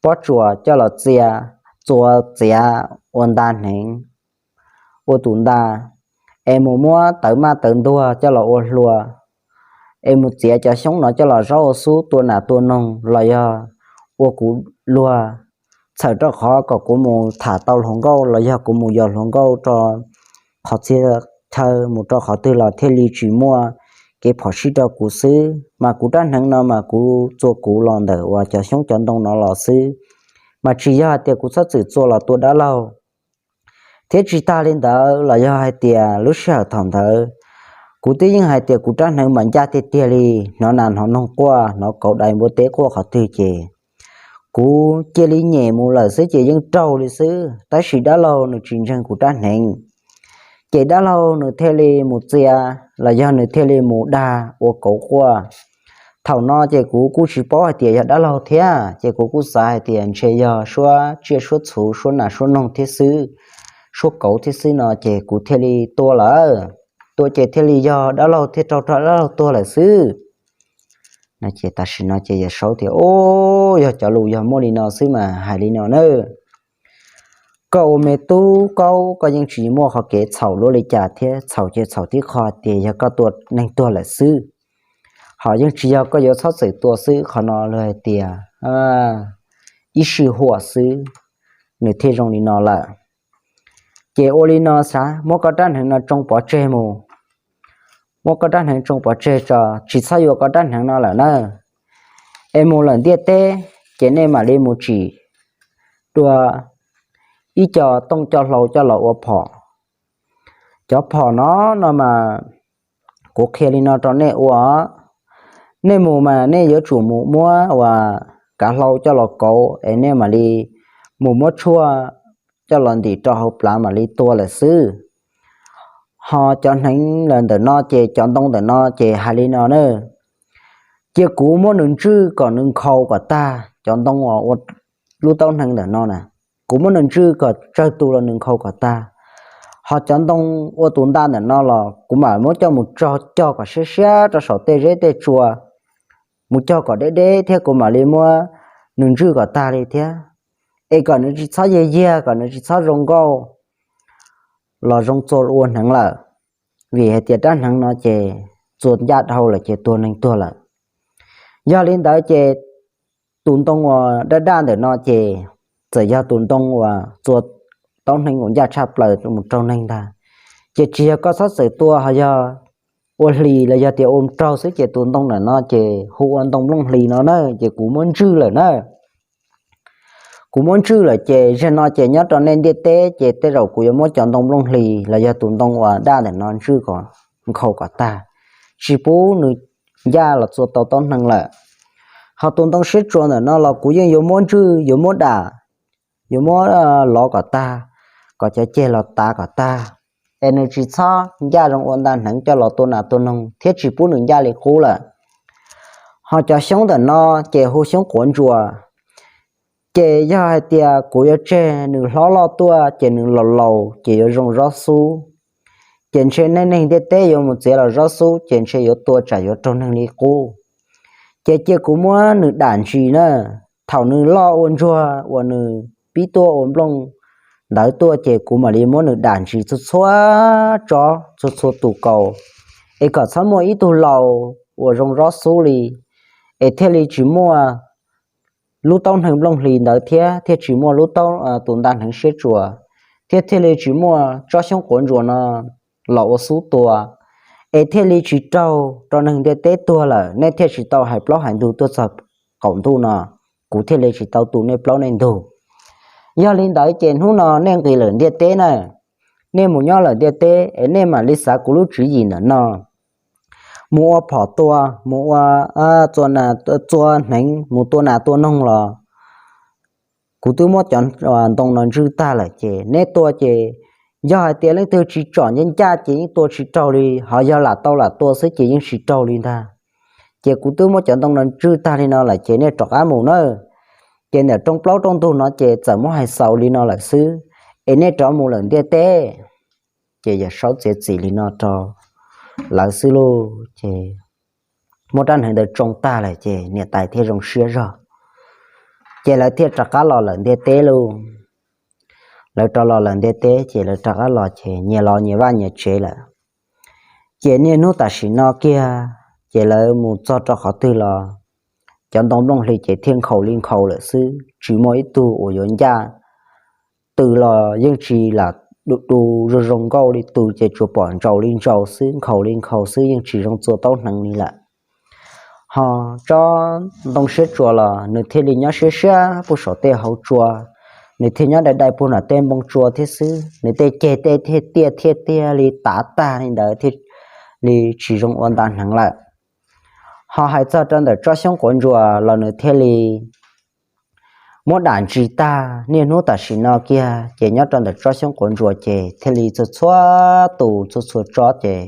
pob tsuas coj los txia, txua txiav ua nta hneev, ua tus nta, es mus muab tawv maj tawv ntuag coj los ua hlua, es mus txiav cov xyoob no coj los zaub ua xub tua nas tua noog los yog ua kuv luag, txhawm rau qhov kom kuv mus tham tau hluas nkauj los yog kuv mus yos hluas nkauj rau qhov txhia chaw mus rau qhov twg los thiaj li tsis muaj kev phom sij rau kuv xwb. Mas kuv rab hneev no mas kuv txua kuv los ntawm uas cov xyoob cov ntoo no los xwb, mas tsis yog hais tias kuv txhob txwm txua los tua dab laug. Thiab tsis tas li ntawd los yog hais tias lub sij hawm thaum ntawd kuv twb yeej hais tias kuv rab hneev mas ncaj tiag tiag li, hnov nas hnov noog quaj, hnov kauv dai npua teb quaj qhov twg ces kuv cia li nyem mus lawm xwb ces yeej raug li xwb. Tab sis dab laug nws tsis ntseeg kuv rab hneev, ces dab laug nws thiaj li mus txia los yog nws thiaj li mus dag ua kauv quaj. Thaum no ces kuv kuj tsis paub hais tias yog dab laug thiab, ces kuv kuj xav hais tias ntshe yog suab tsiaj suab txhu, suab nas suab noog thiab xwb, suab kauv thiab xwb no ces kuv thiaj li tua lawm. Tua ces thiaj li yog dab laug thiaj raug rau dab laug tuag lawm xwb. Ces tam sim no ces Yawm Saub tias, Ub, yog cov lus yog muaj li no xwb mas hais li no nawb. Koj ua me tub Kaub, koj yeej tsis muaj qhov kev txhaum luaj li cas thiab, txhaum ces txhaum tib qho tias yog koj tua neeg tuag lawm xwb, ho yeej tsis yog koj yuav txhob txwm tua xwb. Qhov no luag hais tias ib sij huam xwb, nws thiaj zoo li no lawm. Ces ua li no xav, muab koj rab hneev no tsoo pov tseg mus, muab koj rab hneev tsoo pov tseg tso, tsis txhob yuav koj rab hneev no lawm na. Es mus lawm ntiaj teb ces nej mam li mus tsim dua ib co tooj co hlau coj los ua phom. Cov phom no no mas kuv qhia li no rau nej ua. Nej mus mas nej yuav tsum mus muab uas kav hlau coj los kauv es nej mam li mus muab tshuaj coj los ntim rau hauv plawv mam li tua lawm xwb. Ho cov hneev ntawm no ces cov ntoo ntawm no ces hais li no na: Cia kuv muab nws ntswj kom nws nkhaus kom tag. Cov ntoo uas ua lub taub hneev ntawm no na, kuv muab nws ntswj kom tsawg tus los nws nkhaus kom tag. Ho cov ntoo ua tus ntaj ntawm no los kuv mam muab coj mus cog kom siab siab rau saum tej zeb tej tsua, mus cog kom deb deb thiab kuv mam li muab nws ntswj kom tag li thiab. Es kom nws tsis txhob yiag yiag, kom nws tsis txhob zoo nkauj los zoo txua ua hneev lawm, vim hais tias rab hneev no ces txua ncaj dhau lawm ces tua neeg tuag lawm. Yog li ntawd ces tus ntoo uas daj daj ntawm no ces txawm yog tus ntoo uas txua taub hneev uas ncaj tshaj plaws mus raug neeg ntag. Ces tsis yog koj txhob txawm tua, ho yog ua hlis los yog tias ua raug xwb ces tus ntoo ntawm no ces hu ua ntoo nplooj hlis no na, ces kuv muab ntswj lawm na. Kuv muab ntswj lawm ces zaum no ces nyob rau nej ntiaj teb ces tej zaum kuv yuav muab cov ntoo nplooj hlis los yog tus ntoo uas daj ntawm no ntswj kom nkhaus kom tag, tsis pub nws ncaj los txua tau taub hneev lawm. Ho tus ntoo siab tsuas ntawm no los kuv yeej yuav muab ntswj, yuav muab dam, yuav muab lov kom tag, kom cov ceg los tav kom tag, es nws tsis txhob ncaj zoo ua ntaj hneev coj los tua nas tua noog thiab tsis pub nws ncaj li qub lawm. Ho cov xyoob ntawm no ces hu xyoob quav ntsuas. Ces yog hais tias kuv yuav tseg nws hlob loj tuaj ces nws laus laus ces yuav zoo zaub xub. Ces ntshe nej neeg ntiaj teb yuav mus txiav los zaub xub ces ntshe yuav tua tsam yuav raug neeg li qub. Ces cia kuv muab nws dam ntsis na, thaum nws loj ua ntsuag uas nws pib tuaj ua nplooj ntawd tuaj ces kuv mam li muab nws dam ntsis txhua txhua tsob txhua txhua tus kaus, es kom txhob muaj ib tug laus uas zoo zaub xub li, es thiaj li tsis muaj lub taub hneev nplooj hlis ntawd thiab thiaj tsis muaj lub taub, tus ntaj hneev siab tsuas, thiab thiaj li tsis muaj tsob xyoob quav ntsuas no los ua xub tua, es thiaj li tsis raug rau neeg ntiaj teb tuag lawm, nej thiaj tsis tau hais plaub hais ntug tuaj txog qaum ntuj no, kuv thiaj li tsis tau tu nej plaub nej ntug. Yog li ntawd ces hnub no nej nqis lawm ntiaj teb na, nej mus nyob lawm ntiaj teb es nej mam li xav kuv lub tswv yim ntawm no, mus ua phom tua, mus ua, txua hneev, mus tua nas tua noog los kuv twb muab cov ntoo no ntswj tag lawm ces nej tua ces yog hais tias leej twg tsis tsom ncaj ncaj ces yeej tua tsis raug li, ho yog lam tau lam tua xwb ces yeej tsis raug li ntag. Ces kuv twb muab cov ntoo no ntswj tag li no lawm ces nej rov qab mus na. Ces ntawm rooj plaub rooj ntug no ces txawm muab hais xaus li no lawm xwb, es nej rov mus lawm ntiaj teb. Ces Yawm Saub txiav txim li no rau lawv xwb lauj. Ces muab rab hneev ntawd tsoo tag lawm ces niam tais thiaj zoo siab zog, ces lawv thiaj rov qab los lawm ntiaj teb lauj. Lawv rov los lawm ntiaj teb ces lawv rov qab los ces nyias los nyias vaj nyias tsev lawm. Ces niaj hnub tam sim no kiag, ces lawv mus txog rau qhov twg los cov ntoo nplooj hlis ces thiaj nkhaus li nkhaus lawm xwb, tsis muaj ib tug uas yuav ncaj. Tws los yeej tsis lam du du zoo zoo nkauj li, tws ces tsuas pom ntsaus li ntsaus xwb, nkhaus li nkhaus xwb, yeej tsis zoo txua taub hneev li lawm. Ho tsob ntoo siab tsuas los nws thiaj li nyob siab siab puag saum tej hauv tsua, nws thiaj nyob dai dai puag nram tej npoo tsua thiab xwb, nws tej ceg tej thiaj tiaj thiaj tiaj li tav tag li ntawd thiaj li tsis zoo ua nta hneev lawm. Ho hais txog rau ntawm tsob xyoob quav ntsuas los nws thiaj li muab dam ntsis tag, niaj hnub tam sim no kiag ces nyob rau ntawm tsob xyoob quav ntsuas ces thiaj li txhua txhua tus txhua txhua tsob ces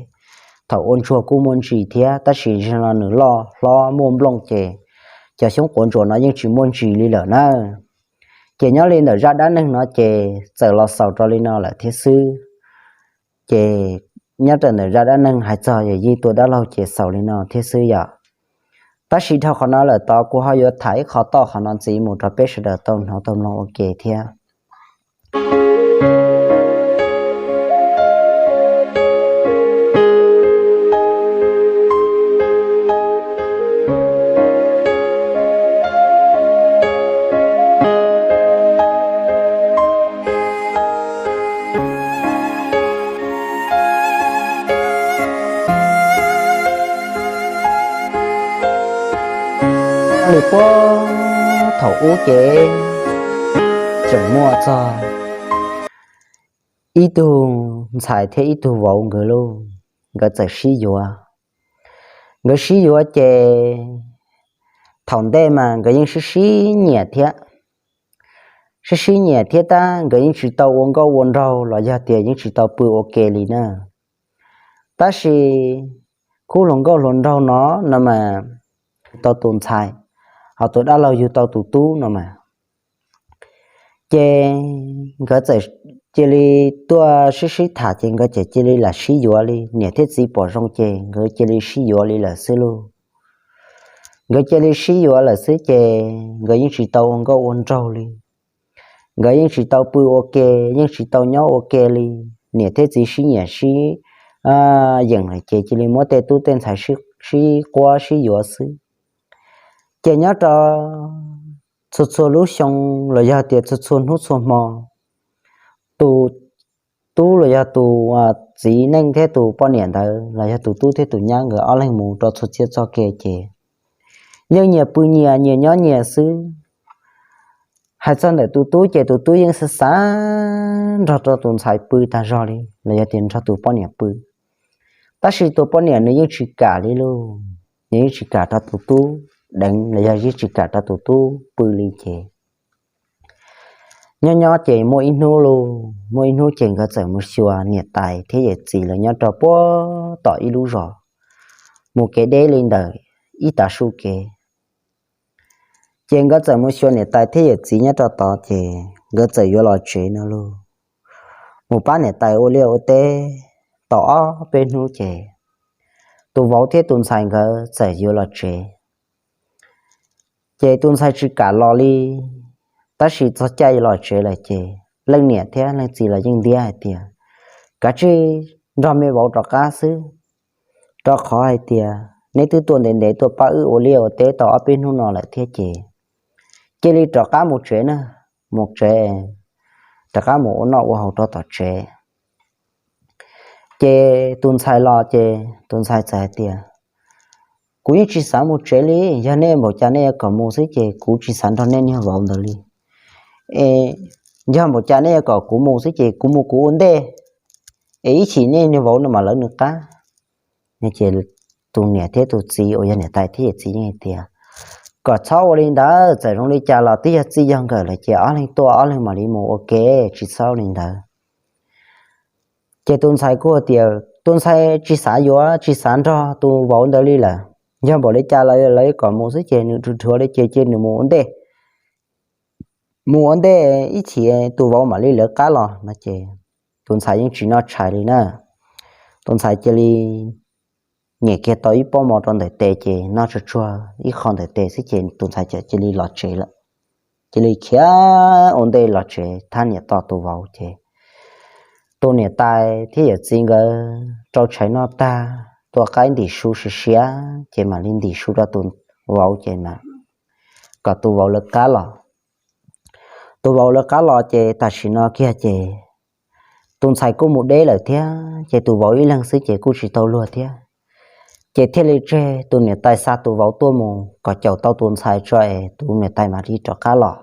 thaum ua ntsuag kuj muaj ntsis thiab, tab sis zaum no nws loj hlob muaj nplooj ces cov xyoob quav ntsuas no yeej tsis muaj ntsis li lawm na. Ces nyob li ntawm zaj dab neeg no ces txawm los xaus rau li no lawm thiab xwb. Ces nyob rau ntawm zaj dab neeg hais txog yawm yij tua dab laug ces xaus li no thiab xwb yom. Tab sis dhau qhov no lawm tod kuv ho yuav tham ib qho toj qhov no ntxiv mus rau peb sawv daws tau hnov tau mloog ua ke thiab. Li puag thaum ub ces tseem muaj txog ib tug ntxhais thiab ib tug vauv nkawd lauj, nkawd txawm sib yuav. Nkawd sib yuav ces thaum ntej mas nkawd yeej sib sib nyiam thiab. sib sib nyiam thiab tab nkawd yeej tsis tau ua nkauj ua nraug los yog tias yeej tsis tau pw ua ke li na. Tab sis khub hluas nkauj hluas nraug no no mas yug tau tus ntxhais, ho tus dab laug yug tau tus tub no mas. Ces nkawd txawm cia li tuaj sib sib tham ces nkawd txawm cia li lam sib yuav li, niam thiab txiv pom zoo ces nkawd cia li sib yuav li lawm xwb lauj. Nkawd cia li sib yuav lawm xwb ces nkawd yeej tsis tau ua nkauj ua nraug li. Nkawd yeej tsis tau pw ua ke, yeej tsis tau nyob ua ke li. Niam thiab txiv sib nyiam sib yeem lawm ces cia li muab tej tub tej ntxhais sib quab sib yuav xwb. Ces nyob rau txhua txhua lub xyoo los yog tias txhua txhua hnub txhua hmo, tus tub los yog tus txiv neej thiab tus poj niam ntawd los yog tus tub thiab tus nyab nkawd ob leeg mus rau txhua txhia txoj kev ces yeej nyias pw nyias, nyias nyob nyias xwb. Hais txog ntawm tus tub ces tus tub yeej xav xav nrog rau tus ntxhais pw tag zog li los yog tias nrog tus poj niam pw. Tab sis tus poj niam nws yeej tsis kam li lauj, nws yeej tsis kam rau tus tub deev los yog yeej tsis kam rau tus tub pw li ces nyob nyob ces muaj ib hnub lauj, muaj ib hnub ces nkawd txawm mus xyuas niam tais thiab yawm txiv lawv nyob rau puag tom ib lub zos mus kev deb li ntawm ib tav su kev. Ces nkawd txawm mus xyuas niam tais thiab yawm txiv nyob rau tod ces nkawd txawm yuav los tsev no lauj. Mus pab niam tais ua liaj ua teb tau ob peb hnub ces tus vauv thiab tus ntxhais nkawd txawm yuav los tsev. Ces tus ntxhais tsis kam los li, tab sis txog caij yuav los tsev lawm ces leej niam thiab leej txiv los yeej ntiab hais tias, kav tsij nrog me vauv rov qab xwb, rau qhov hais tias neb twb tuaj ntev ntev tuaj pab wb ua liaj ua teb tau ob peb hnub no lawm thiab ces cia li rov qab mus tsev na, mus tsev, rov qab mus ua noj ua haus rau tom tsev. Ces tus ntxhais los ces tus ntxhais txawm hais tias, kuv yeej tsis xav mus tsev li, yog nej npaum cas nej yuav kom mus xwb ces kuv tsis xav nrog nej niag vauv ntawd li. Es yog npaum cas nej yuav kom kuv mus xwb ces kuv mus kuv ua ntej, es ib chim nej niag vauv no mam lawv nws qab. Ces tus niam thiab tus txiv uas yog niam tais thiab yawm txiv yeej hais tias, kom txhob ua li ntawd, txawm zoo li cas los twb yog txij yog nkawm lawm ces ob leeg tuaj ob leeg mam li mus ua ke, tsis txhob ua li ntawd. Ces tus ntxhais kuj hais tias tus ntxhais tsis xav yuav tsis xav nrog tus vauv ntawd li lawm, yog npaum li cas los lawv kom mus xwb ces nws dhuav dhuav li ces cia nws mus ua ntej, mus ua ntej ib chim tus vauv mam li lawv qab los no ces tus ntxhais yeej tsis noj tshais li na. Tus ntxhais cia li nyem kiag tau ib pob mov rau ntawm tes ces noj tsuag tsuag ib qho ntawm tes xwb ces tus ntxhais cia li los tsev lawm. Cia li khiav ua ntej los tsev thab niam tos tus vauv ces tus niam tais thiab yawm txiv nkawd rau tshais noj tag tua qaib ntim su siav siav ces mam li ntim su rau tus vauv ces mas kom tus vauv lawv qab los. Tus vauv lawv qab los ces tam sim no kiag ces tus ntxhais kuj mus deb lawm thiab ces tus vauv ib leeg xwb ces kuj tsis tau luag thiab. Ces thiaj li tseg tus niam tais xa tus vauv tuaj mus kom caum tau tus ntxhais tso es tus niam tais mam li rov qab los.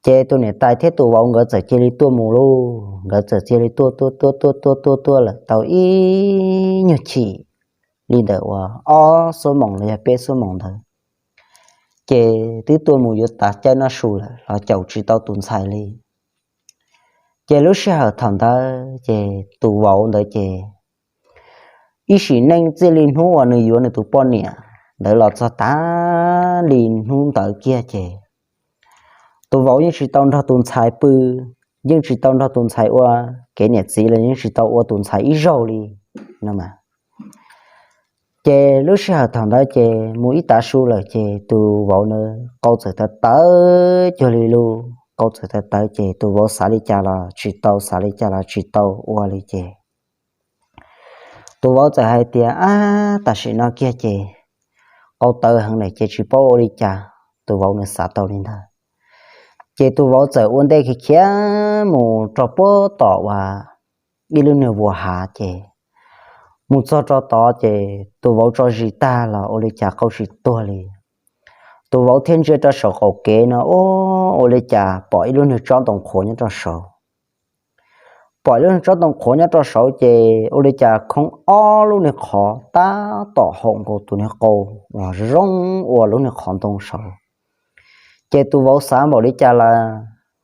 Ces tus niam tais thiab tus vauv nkawd txawm cia li tuaj mus lauj, nkawd txawm cia li tuaj tuaj tuaj tuaj tuaj tuaj tuaj lawm tau ib nyuag chim li ntawm uas ob xuab moos los yog peb xuab moos ntawd. Ces twb tuaj mus yuav tas caij noj su lawm los caum tsis tau tus ntxhais li. Ces lub sij hawm thaum ntawd ces tus vauv ntawd ces ib sim neej txij li hnub uas nws yuav nws tus poj niam ntawd los txog tas li hnub ntawd kiag ces tus vauv yeej tsis tau nrog tus ntxhais pw, yeej tsis tau nrog tus ntxhais ua kev niam txiv los yeej tsis tau ua tus ntxhais ib zaug li no mas. Ces lub sij hawm thaum ntawd ces mus ib tav su lawm ces tus vauv ntawd qau txawm tawv tawv cuag li lus, qau txawm tawv tawv ces tus vauv xav li cas los tsis tau, xav li cas los tsis tau ua li ces tus vauv txawm hais tias, ab, tam sim no kiag ces qau tawv heev lawm ces tsis paub ua li cas. Tus vauv nws xav tau li ntawd ces tus vauv txawm ua ntej khiav khiav mus rau puag tom uas ib lub niag vuas hav ces mus txog rau tod ces tus vauv tso zis tag los ua li cas qau tsis tuag li. Tus vauv thiaj ntsia rau saum qaum kev no, ua li cas pom ib lub niag tsob ntoo qhuav nyob rau saud. Pom ib lub niag tsob ntoo qhuav nyob rau saud ces ua li cas khoob ob lub niag qhov tab tom haum nkaus tus niag qau uas zoo ua lub niag qhov ntoo saud. Ces tus vauv xav npaum li cas los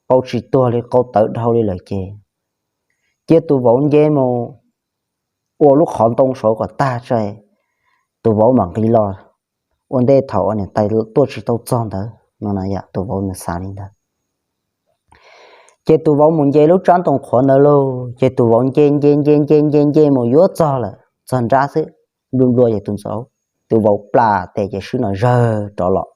qau tsis tuag li, qau tawv dhau li lawm ces cia tus vauv nce mus ua lub qhov ntoo saud kom tag tso, tus vauv mam nqis los ua ntej thaum uas niam tais tuaj tsis tau txog ntawd no. Tus vauv nws xav li ntawd. Ces tus vauv mus nce lub tsob ntoo qhuav ntawd lauj, ces tus vauv nce nce nce nce nce nce mus yuav txog lawm, txog nrab xwb, nplua nplua ces tus ntxauv, tus vauv plam tes ces swb no zawg rov los.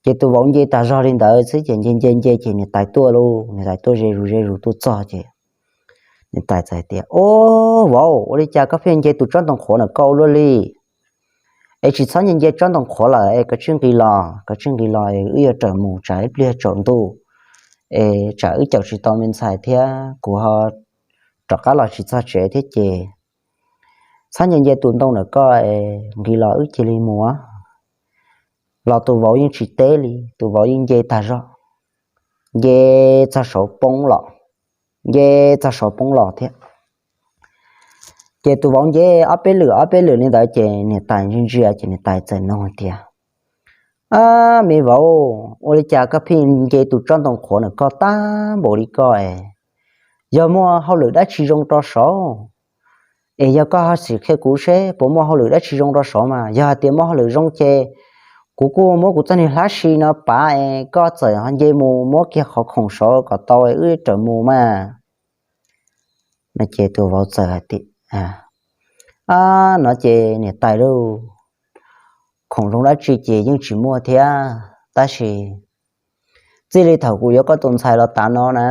Ces tus vauv nce tag zog li ntawd xwb ces nce nce nce ces niam tais tuaj lauj, niam tais tuaj ze zus ze zus tuaj txog ces niam tais txawm hais tias, Au, vauv, ua li cas koj pheej nce tus tsob ntoo qhuav ntawm koj ua luaj li? Es tsis txhob nce nce tsob ntoo qhuav lawm es koj tsij nqis los, koj tsij nqis los es wb yuav raws mus, tsam ib pliag tsaus ntuj es tsam wb caum tsis tau me ntxhais thiab kuv ho rov qab los tsis txog tsev thiab ces txhob nce nce tus ntoo ntawm koj es nqis los wb cia li mus. Los tus vauv yeej tsis teb li, tus vauv yeej nce tag zog, nce txog saud poob los, nce txog saud poob los thiab. Ces tus vauv nce ob peb lwm ob peb lwm li ntawd ces niam tais ntsia ntsia ces niam tais txawm nug tias, Ab, me vauv, ua li cas koj pheej nce tus tsob ntoo qhuav ntawm koj tag npaum li koj es? Yog muaj hauj lwm dab tsi zoo rau saud? Es yog koj ho sim qhia kuv seb puas muaj hauj lwm dab tsi zoo rau saud mas, yog hais tias muaj hauj lwm zoo ces kuv kuj muab kuv txoj niag hlab si no pav es koj txawm ho nce mus muab kiag qhov khoom saud kom tau es wb raws mus mas. No ces tus vauv txawm hais tias, Ab, no ces niam tais lauj, khoom zoo dab tsi ces yeej tsis muaj thiab, tab sis txij li thaum kuv yuav koj tus ntxhais los tav no na,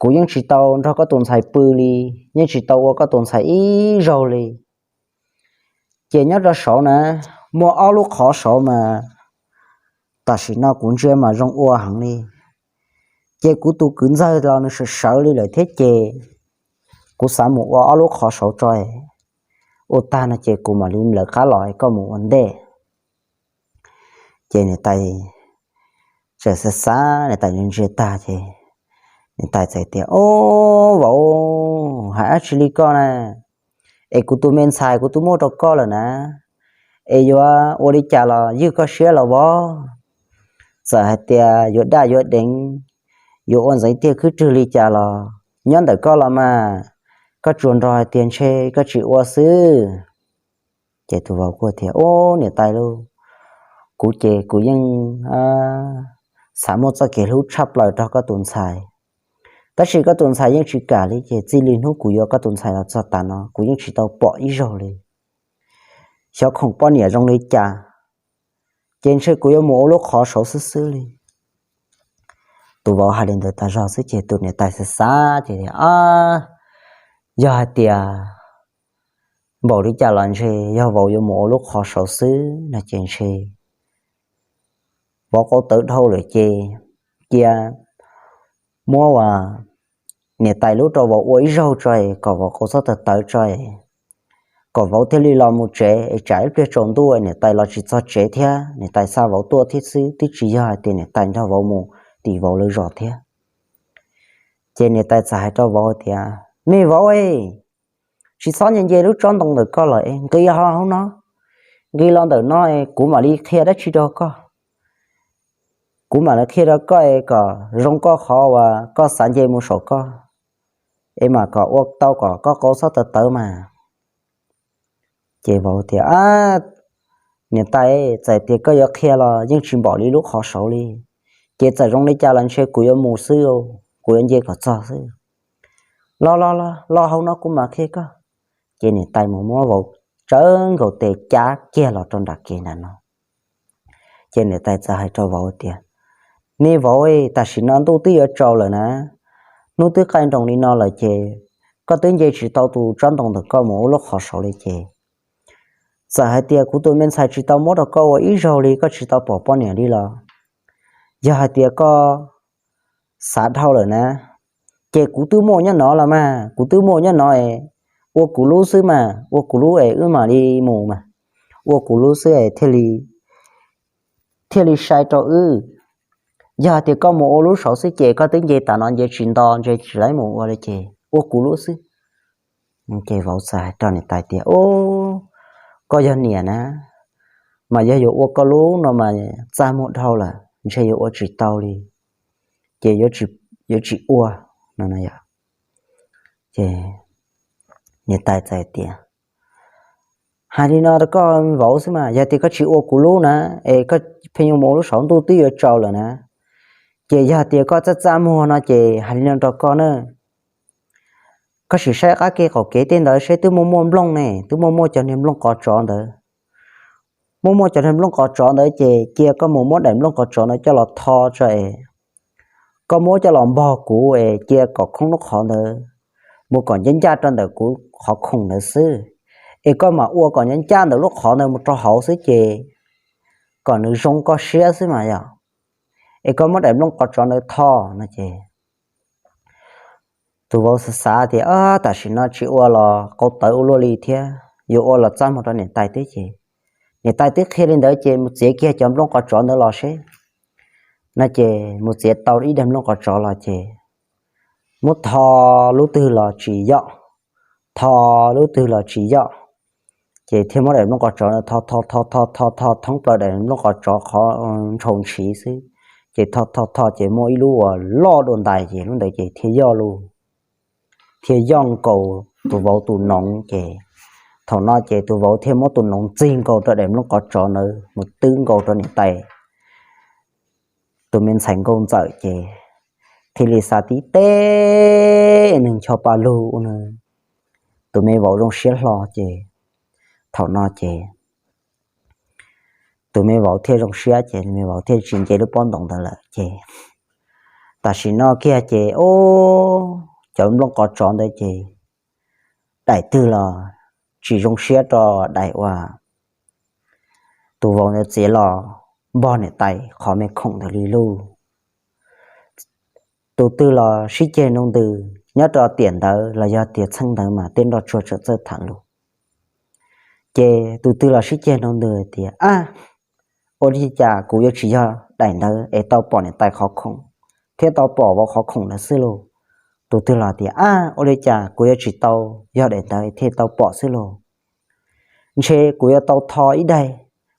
kuv yeej tsis tau nrog koj tus ntxhais pw li, yeej tsis tau ua koj tus ntxhais ib zaug li. Ces nyob rau saud na, muaj ob lub qhov saud mas tam sim no kuv ntsia mas zoo ua heev li. Ces kuv tus kwv ntxawg los nws sawv sawv li lawm thiab ces kuv xav mus ua ob lub qhov saud tso, ua tag no ces kuv mam li lawv qab los koj mus ua ntej. Ces niam tais txawm xav xav, niam tais ntsia ntsia tag ces niam tais txawm tias, Au, vauv, hais dab tsi li koj na? Es kuv tus me ntxhais kuv twb muab rau koj lawm na, es yuav ua li cas los ywj koj siab los vov? Txawm hais tias yuav daj yuav deev, yuav ua ntxeev tiaj khwb rwg li cas los nyob ntawm koj los mas, koj tsuas nrog hais tias ntshe koj tsis ua xwb. Ces tus vauv kuj tias, Au, niam tais lauj, kuv ces kuv yeej xav muaj txoj kev hlub tshaj plaws rau koj tus ntxhais, tab sis koj tus ntxhais yeej tsis kam li ces txij li hnub kuv yuav koj tus ntxhais los txog tas no kuv yeej tsis tau pom ib zaug li. Xyov khoom poj niam zoo li cas, ces ntshe kuv yuav mus ua lub qhov saud xwb xwb li. Tus vauv hais li ntawd tas zog xwb ces tus niam tais xav xav ces tias, Ab, yog hais tias npaum li cas los ntshe yog vauv yuav mus ua lub qhov saud xwb no ces ntshe vauv qau tawv dhau lawm ces cia muab ua niam tais lub rau vauv ua ib zaug tso es kom vauv qau txhob tawv tawv tso es kom vauv thiaj li los mus tsev es tsam ib pliag tsaus ntuj niam tais los tsis txog tsev thiab niam tais xa vauv tuaj thiab xwb, twb tsis yog hais tias niam tais nrog vauv mus tim vauv lawv zos thiab. Ces niam tais txawm hais rau vauv tias, Me vauv, tsis txhob nce nce lub tsob ntoo ntawm koj lawm, nqis ho hauv no, nqis los ntawm no kuv mam li qhia dab tsi rau koj. Kuv mam li qhia rau koj es kom zoo koj qhov uas koj xav nce mus saum koj, es mam kom ua tau kom koj qau txhob tawv tawv mas. Ces vauv tias, Niam tais, txawm tias koj yuav qhia los yeej tsis npaum li lub qhov saud li. Ces txawm zoo li cas los ntshe kuv yuav mus xwb, kuv yuav nce kom txog xwb. Los los los, los hauv no kuv mam qhia koj. Ces niam tais mus muab vauv tsawv nkaus tes cab kiag los rau nram kev nram no. Ces niam tais txawm hais rau vauv tias, Me vauv, tam sim no ntuj twb yuav tsaus lawm na, hnub twb qaij nroos li no lawm ces koj twb nce tsis tau tus tsob ntoo ntawm koj mus ua lub qhov saud li ces txawm hais tias kuv tus me ntxhais tsis tau muab rau koj ua ib zaug li, koj tsis tau pom poj niam li los, yog hais tias koj xav dhau lawm na, ces kuv twb muaj nyob no los mas, kuv twb muaj nyob no es, ua kuv lub xwb mas, ua kuv lub es wb mam li mus mas, ua kuv lub xwb es thiaj li sai rau wb. Yog hais tias koj mus ua lub saud xwb ces koj twb nce tas no nce tsis nto, nce tsis laib mus ua li ces ua kuv lub xwb. Ces vauv txawm hais rau niam tais tias, Ub, koj yog niam na, mas yog yuav ua koj lub no mas txaj muag dhau lawm. ntshe yuav ua tsis tau li, ces yuav tsis ua no. Ces niam tais txawm tias, hais li no rau koj vauv xwb mas, yog tias koj tsis ua kuv lub na, es koj pheej yuav mus ua lub saum ntuj twb yuav tsaus lawm na. Ces yog tias koj txaj txaj muag no ces hais li no rau koj na, koj sim saib qab kev qaum kev tej ntawd seb twb muaj muaj nplooj ne, twb muaj muaj cov niag nplooj qos tsov ntawd. Muaj muaj cov niag nplooj qos tsov ntawd ces cia koj mus muab daim nplooj qos tsov ntawd coj los tho tso es koj muab coj los npog kuv es cia kom khoob lub qhov ntawd mus kom ncaj ncaj rau ntawm kuv qhov khoom ntawd xwb. Es koj mam ua kom ncaj ncaj ntawm lub qhov ntawd mus rau hauv xwb ces kom nws zoo koj siab xwb mas yog. Es koj muab daim nplooj qos tsov ntawd tho no ces tus vauv xav xav tias, tam sim no tsis ua los qau tawv ua luaj li thiab, yuav ua los txaj muag rau niam tais thiab ces niam tais twb qhia li ntawd ces mus txiav kiag cov nplooj qos tsov ntawd los seb no ces mus txiav tau ib daim nplooj qos tsov los ces muab tho lub twg los tsis yoj, tho lub twg los tsis yoj, ces thiaj muab daim nplooj qos tsov tho tho tho tho tho tho thoob plaws daim nplooj qos tsov qhov ntshaus ntshiv xwb. Ces tho tho tho ces muaj ib lub uas loj dua ntais ces lub ntawd ces thiaj yoj lus, thiaj yoj nkaus tus vauv tus noov ces thaum no ces tus vauv thiaj muab tus noov txig nkaus rau daim nplooj qos tsov ntawd mus twb nkaus rau niam tais tus me ntxhais nkauj ntxawm ces thiaj li xa tib teb neeg ncho pa lug ua tus me vauv zoo siab hlo ces thaum no ces tus me vauv thiaj zoo siab ces tus me vauv thiaj tsis nce lub pob ntoos ntawd lawm ces tam sim no kiag ces o, cov nplooj qos tsov ntawd ces daim twg los tsis zoo siab rau daim uas tus vauv ntawd txiav los npog niam tais qhov me khoom ntawd li lub. Tus twg los sib ceg nroo ntws nyob rau tiam ntawd los yog tiam txheej ntawd mas tej nroj tsuag tseem txawj tham lus. Ces tus twg los sib ceg nroo ntws tias, ab, ua li cas kuv yuav tsis yog daim ntawd es tau pom niam tais qhov khoom thiab tau pom vauv qhov khoom ntawd xwb lauj? Tus twg los tias, ab, ua li cas kuv yuav tsis tau yog daim ntawd thiaj tau pom xwb lauj? Ntshe kuv yuav tau tho ib daim,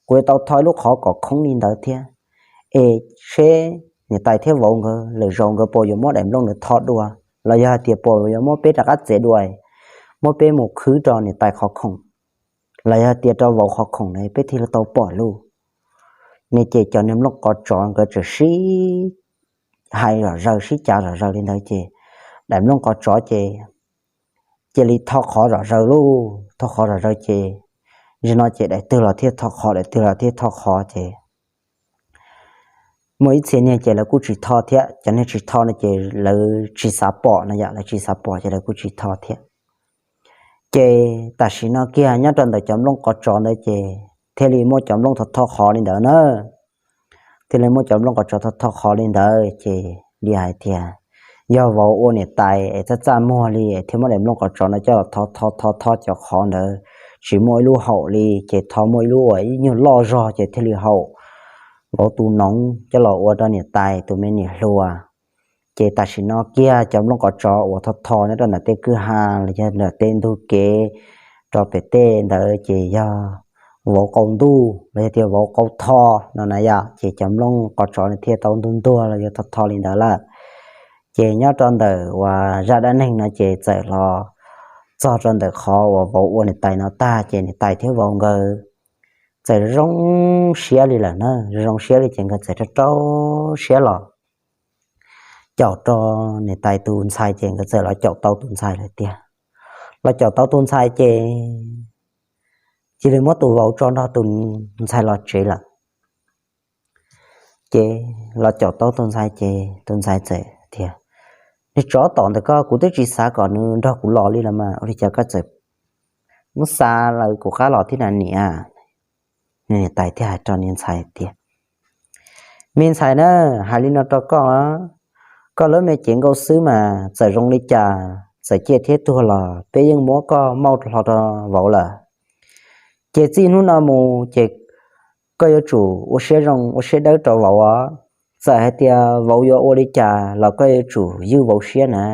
kuv yuav tau tho ib lub qhov kom khoob li ntawd thiab, es seb niam tais thiab vauv nkawd lwm zaus nkawd puas yuav muab daim nplooj ntawd tho dua, los yog hais tias puas yuav muab peb rov qab txiav dua, muab peb mus khwb rau niam tais qhov khoom, los yog tias rau vauv qhov khoom na peb thiaj li tau pom lauj. Ne ces cov niag nplooj qos tsov nkawd txawm sib hais zom zaws sib cav zom zaws li ntawd ces daim nplooj qos tsov ces cia li tho qhov zom zaws lauj, tho qhov zom zaws ces nim no ces daim twg los thiaj tho qhov, daim twg los thiaj tho qhov ces muaj ib txhia niag ces lawv kuj tsis tho thiab, cov niag tsis tho no ces lawv tsis xav pom no yom, lawv tsis xav pom ces lawv kuj tsis tho thiab. Ces tam sim no kiag nyob rau ntawm cov nplooj qos tsov ntawd ces thiaj li muaj cov nplooj tho tho qhov li ntawd na. Thiaj li muaj cov nplooj qos tsov tho tho qhov li ntawd ces li hais tias yog vauv ua niam tais es txaj txaj muag li es thiaj muab daim nplooj qos tsov no coj los tho tho tho tho cov qhov ntawd tsis muaj ib lub haum li, ces tho muaj ib lub uas ib nyuag loj zog ces thiaj li haum. Vauv tus noov coj los ua rau niam tais tus me niam hluas. Ces tam sim no kiag cov nplooj qos tsov uas tho tho nyob rau ntawm tej kwj ha los yog ntawm tej ntug kev rau pem tej ntawd ces yog vauv qau ntuj los yog tias vauv qau tho no na yom, ces cov nplooj qos tsov thiaj tau ntuag ntuag los yog tho tho li ntawd lawm. Ces nyob rau ntawm uas zaj dab neeg no ces txawm los txog rau ntawm qhov uas vauv ua niam tais no tag ces niam tais thiab vauv nkawd txawm zoo siab li lawm na, zoo siab li ces nkawd txawm rau rau siab los caum rau niam tais tus ntxhais ces nkawd txawm los caum tau tus ntxhais lawm tiag. Los caum tau tus ntxhais ces cia li muab tus vauv tso nrog tus ntxhais los tsev lawm. Ces los caum tau tus ntxhais ces tus ntxhais txawm tias, niag tsov tom ntawm koj, kuv twb tsis xav kom nws nrog kuv los li los mas ua li cas koj txawm muab xa lawv kuv qab los thiab na niam? Niam tais thiaj hais rau niag ntxhais tias, me ntxhais na, hais li no rau koj, koj lub me cev nkauj xwb mas txawm zoo li cas txawm ciaj thiab tuag los peb yeej muab koj mauj hlo rau vauv lawm. Ces txij hnub no mus ces koj yuav tsum ua siab zoo ua siab dawb rau vauv os. Txawm hais tias vauv yuav ua li cas los koj yuav tsum ywj vauv siab na.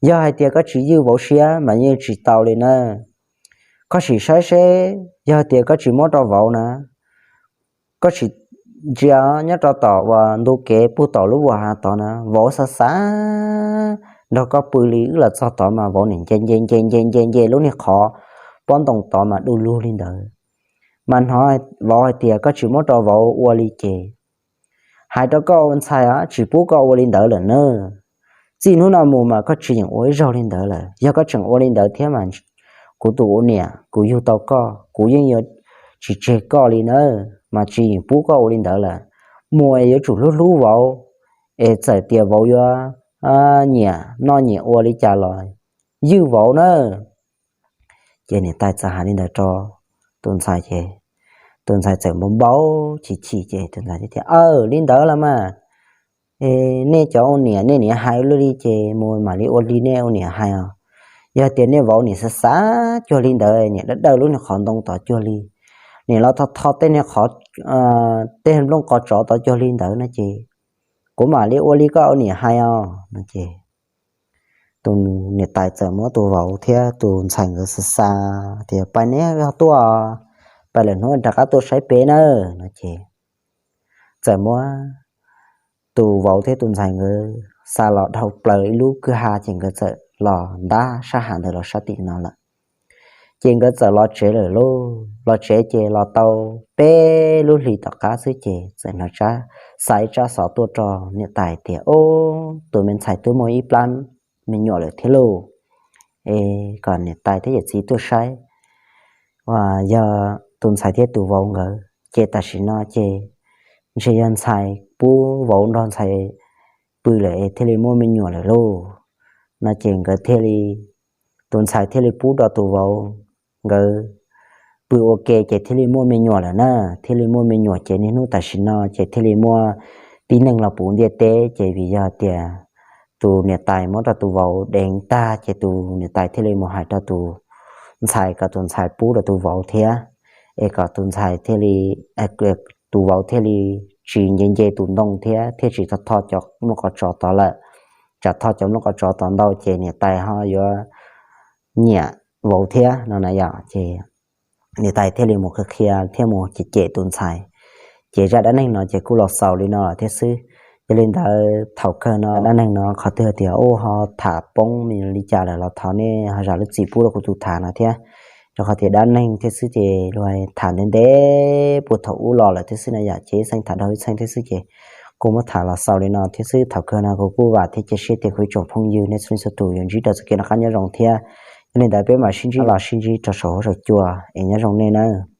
Yog hais tias koj tsis ywj vauv siab mas yeej tsis tau li na. Koj sim saib seb yog tias koj tsis muab rau vauv na, koj sim ntsia nyob rau tom uas ntu kev puag tom lub vuas hav tod na, vauv xav xav nrog koj pw li. Wb los txog tod mas vauv nim nce nce nce nce nce nce lub niag qhov pob ntoo tod mas du lug li ntawd. Mas hnov vauv hais tias koj tsis muab rau vauv ua li ces hais rau koj ua ntxhais tsis pub koj ua li ntawd lawm na. Txij hnub no mus mas koj tsis yeem ua ib zaug li ntawd lawm. Yog koj tseem ua li ntawd thiab mas kuv tus ua niam kuv yug tau koj, kuv yeej yuav tsis tseg koj li nawb, mas tsis yeem pub koj ua li ntawd lawm. Mus es yuav tsum hlub hlub vauv, es txawm tias vauv yuav nyiam noj nyiam ua li cas los ywj vauv na. Ces niam tais txawm hais li ntawd rau tus ntxhais ces tus ntxhais txawm npau npau chim chim ces tus ntxhais thiaj tias, Aw, li ntawd los mas, nej cov ua niam nej niam hais ua li ces mus mam li ua li nej ua niam hais os. Yog tias nej vauv nim xav xav cuag li ntawd, nim dawb dawj lub niag qhov ntoo tod cuag li, nim los tho tho tej niag qhov, tej nplooj qos tsov tod cuag li ntawd no ces kuv mam li ua li koj ua niam hais os no ces tus niam tais txawm muab tus vauv thiab tus ntxhais nkawd xa xa tias, Pais neb ho tuaj, pais lawm hnub rov qab tuaj saib peb nawb no ces txawm muab tus vauv thiab tus ntxhais nkawd xa los dhau plaws ib lub kwj ha ces nkawd txawm los ntab sab hav ntawd los sab tim no lawm. Ces nkawd txawm los tsev lawm lauj. Los tsev ces los tau peb lub hlis tom qab xwb ces txawm hnov tsab, xa ib tsab xov tuaj rau niam tais tias, Ob, tus me ntxhais twb muaj ib plab me nyuam lawm thiab lauj. Es kom niam tais thiab yawm txiv tuaj saib, uas yog tus ntxhais thiab tus vauv nkawd ces tam sim no ces ntshe yog ntxhais pub vauv nrog ntxhais pw lawm es thiaj li muaj me nyuam lawm lauj. No ces nkawd thiaj li, tus ntxhais thiaj li pub rau tus vauv nkawd pw ua ke ces thiaj li muaj me nyuam lawm na. Thiaj li muaj me nyuam ces niaj hnub tam sim no ces thiaj li muaj tib neeg los puv ntiaj teb ces vim yog tias tus niam tais muab rau tus vauv deev tag ces tus niam tais thiaj li mus hais rau tus ntxhais kom tus ntxhais pub rau tus vauv thiab, es kom tus ntxhais thiaj li, tus vauv thiaj li tsis nce nce tus ntoo thiab thiaj tsis tho tho cov nplooj qos tsov tod lawm. Tsam tho cov nplooj qos tsov tod ntau ces niam tais ho yuav nyiam vauv thiab no na yom. Ces niam tais thiaj li mus qhia qhia thiab mus cem cem tus ntxhais. Ces zaj dab neeg no ces kuj los xaus li no lawm thiab xwb. Yog li ntawd thaum kawg no dab neeg no qhov twg tias ub ho tham poob me li cas lawm los thov nej ho zam lub txim pub rau kuv tus tham no thiab, rau qhov tias dab neeg thiab xwb ces luag tham ntev ntev puag thaum ub los lawm thiab xwb na yom, ces ib txheej tham dhau ib txheej thiab xwb ces kuv muab tham los xaus li no thiab xwb. Thaum kawg no kuv kuj vam thiab cia siab tias kuv ib tsoom phooj ywg nej txhua leej txhua tus yuav ntsib rau txoj kev noj qab nyob zoo thiab. Yog li ntawd peb mam sib ntsib los sib ntsib rau saum huab saum cua es nyob zoo nej nawb.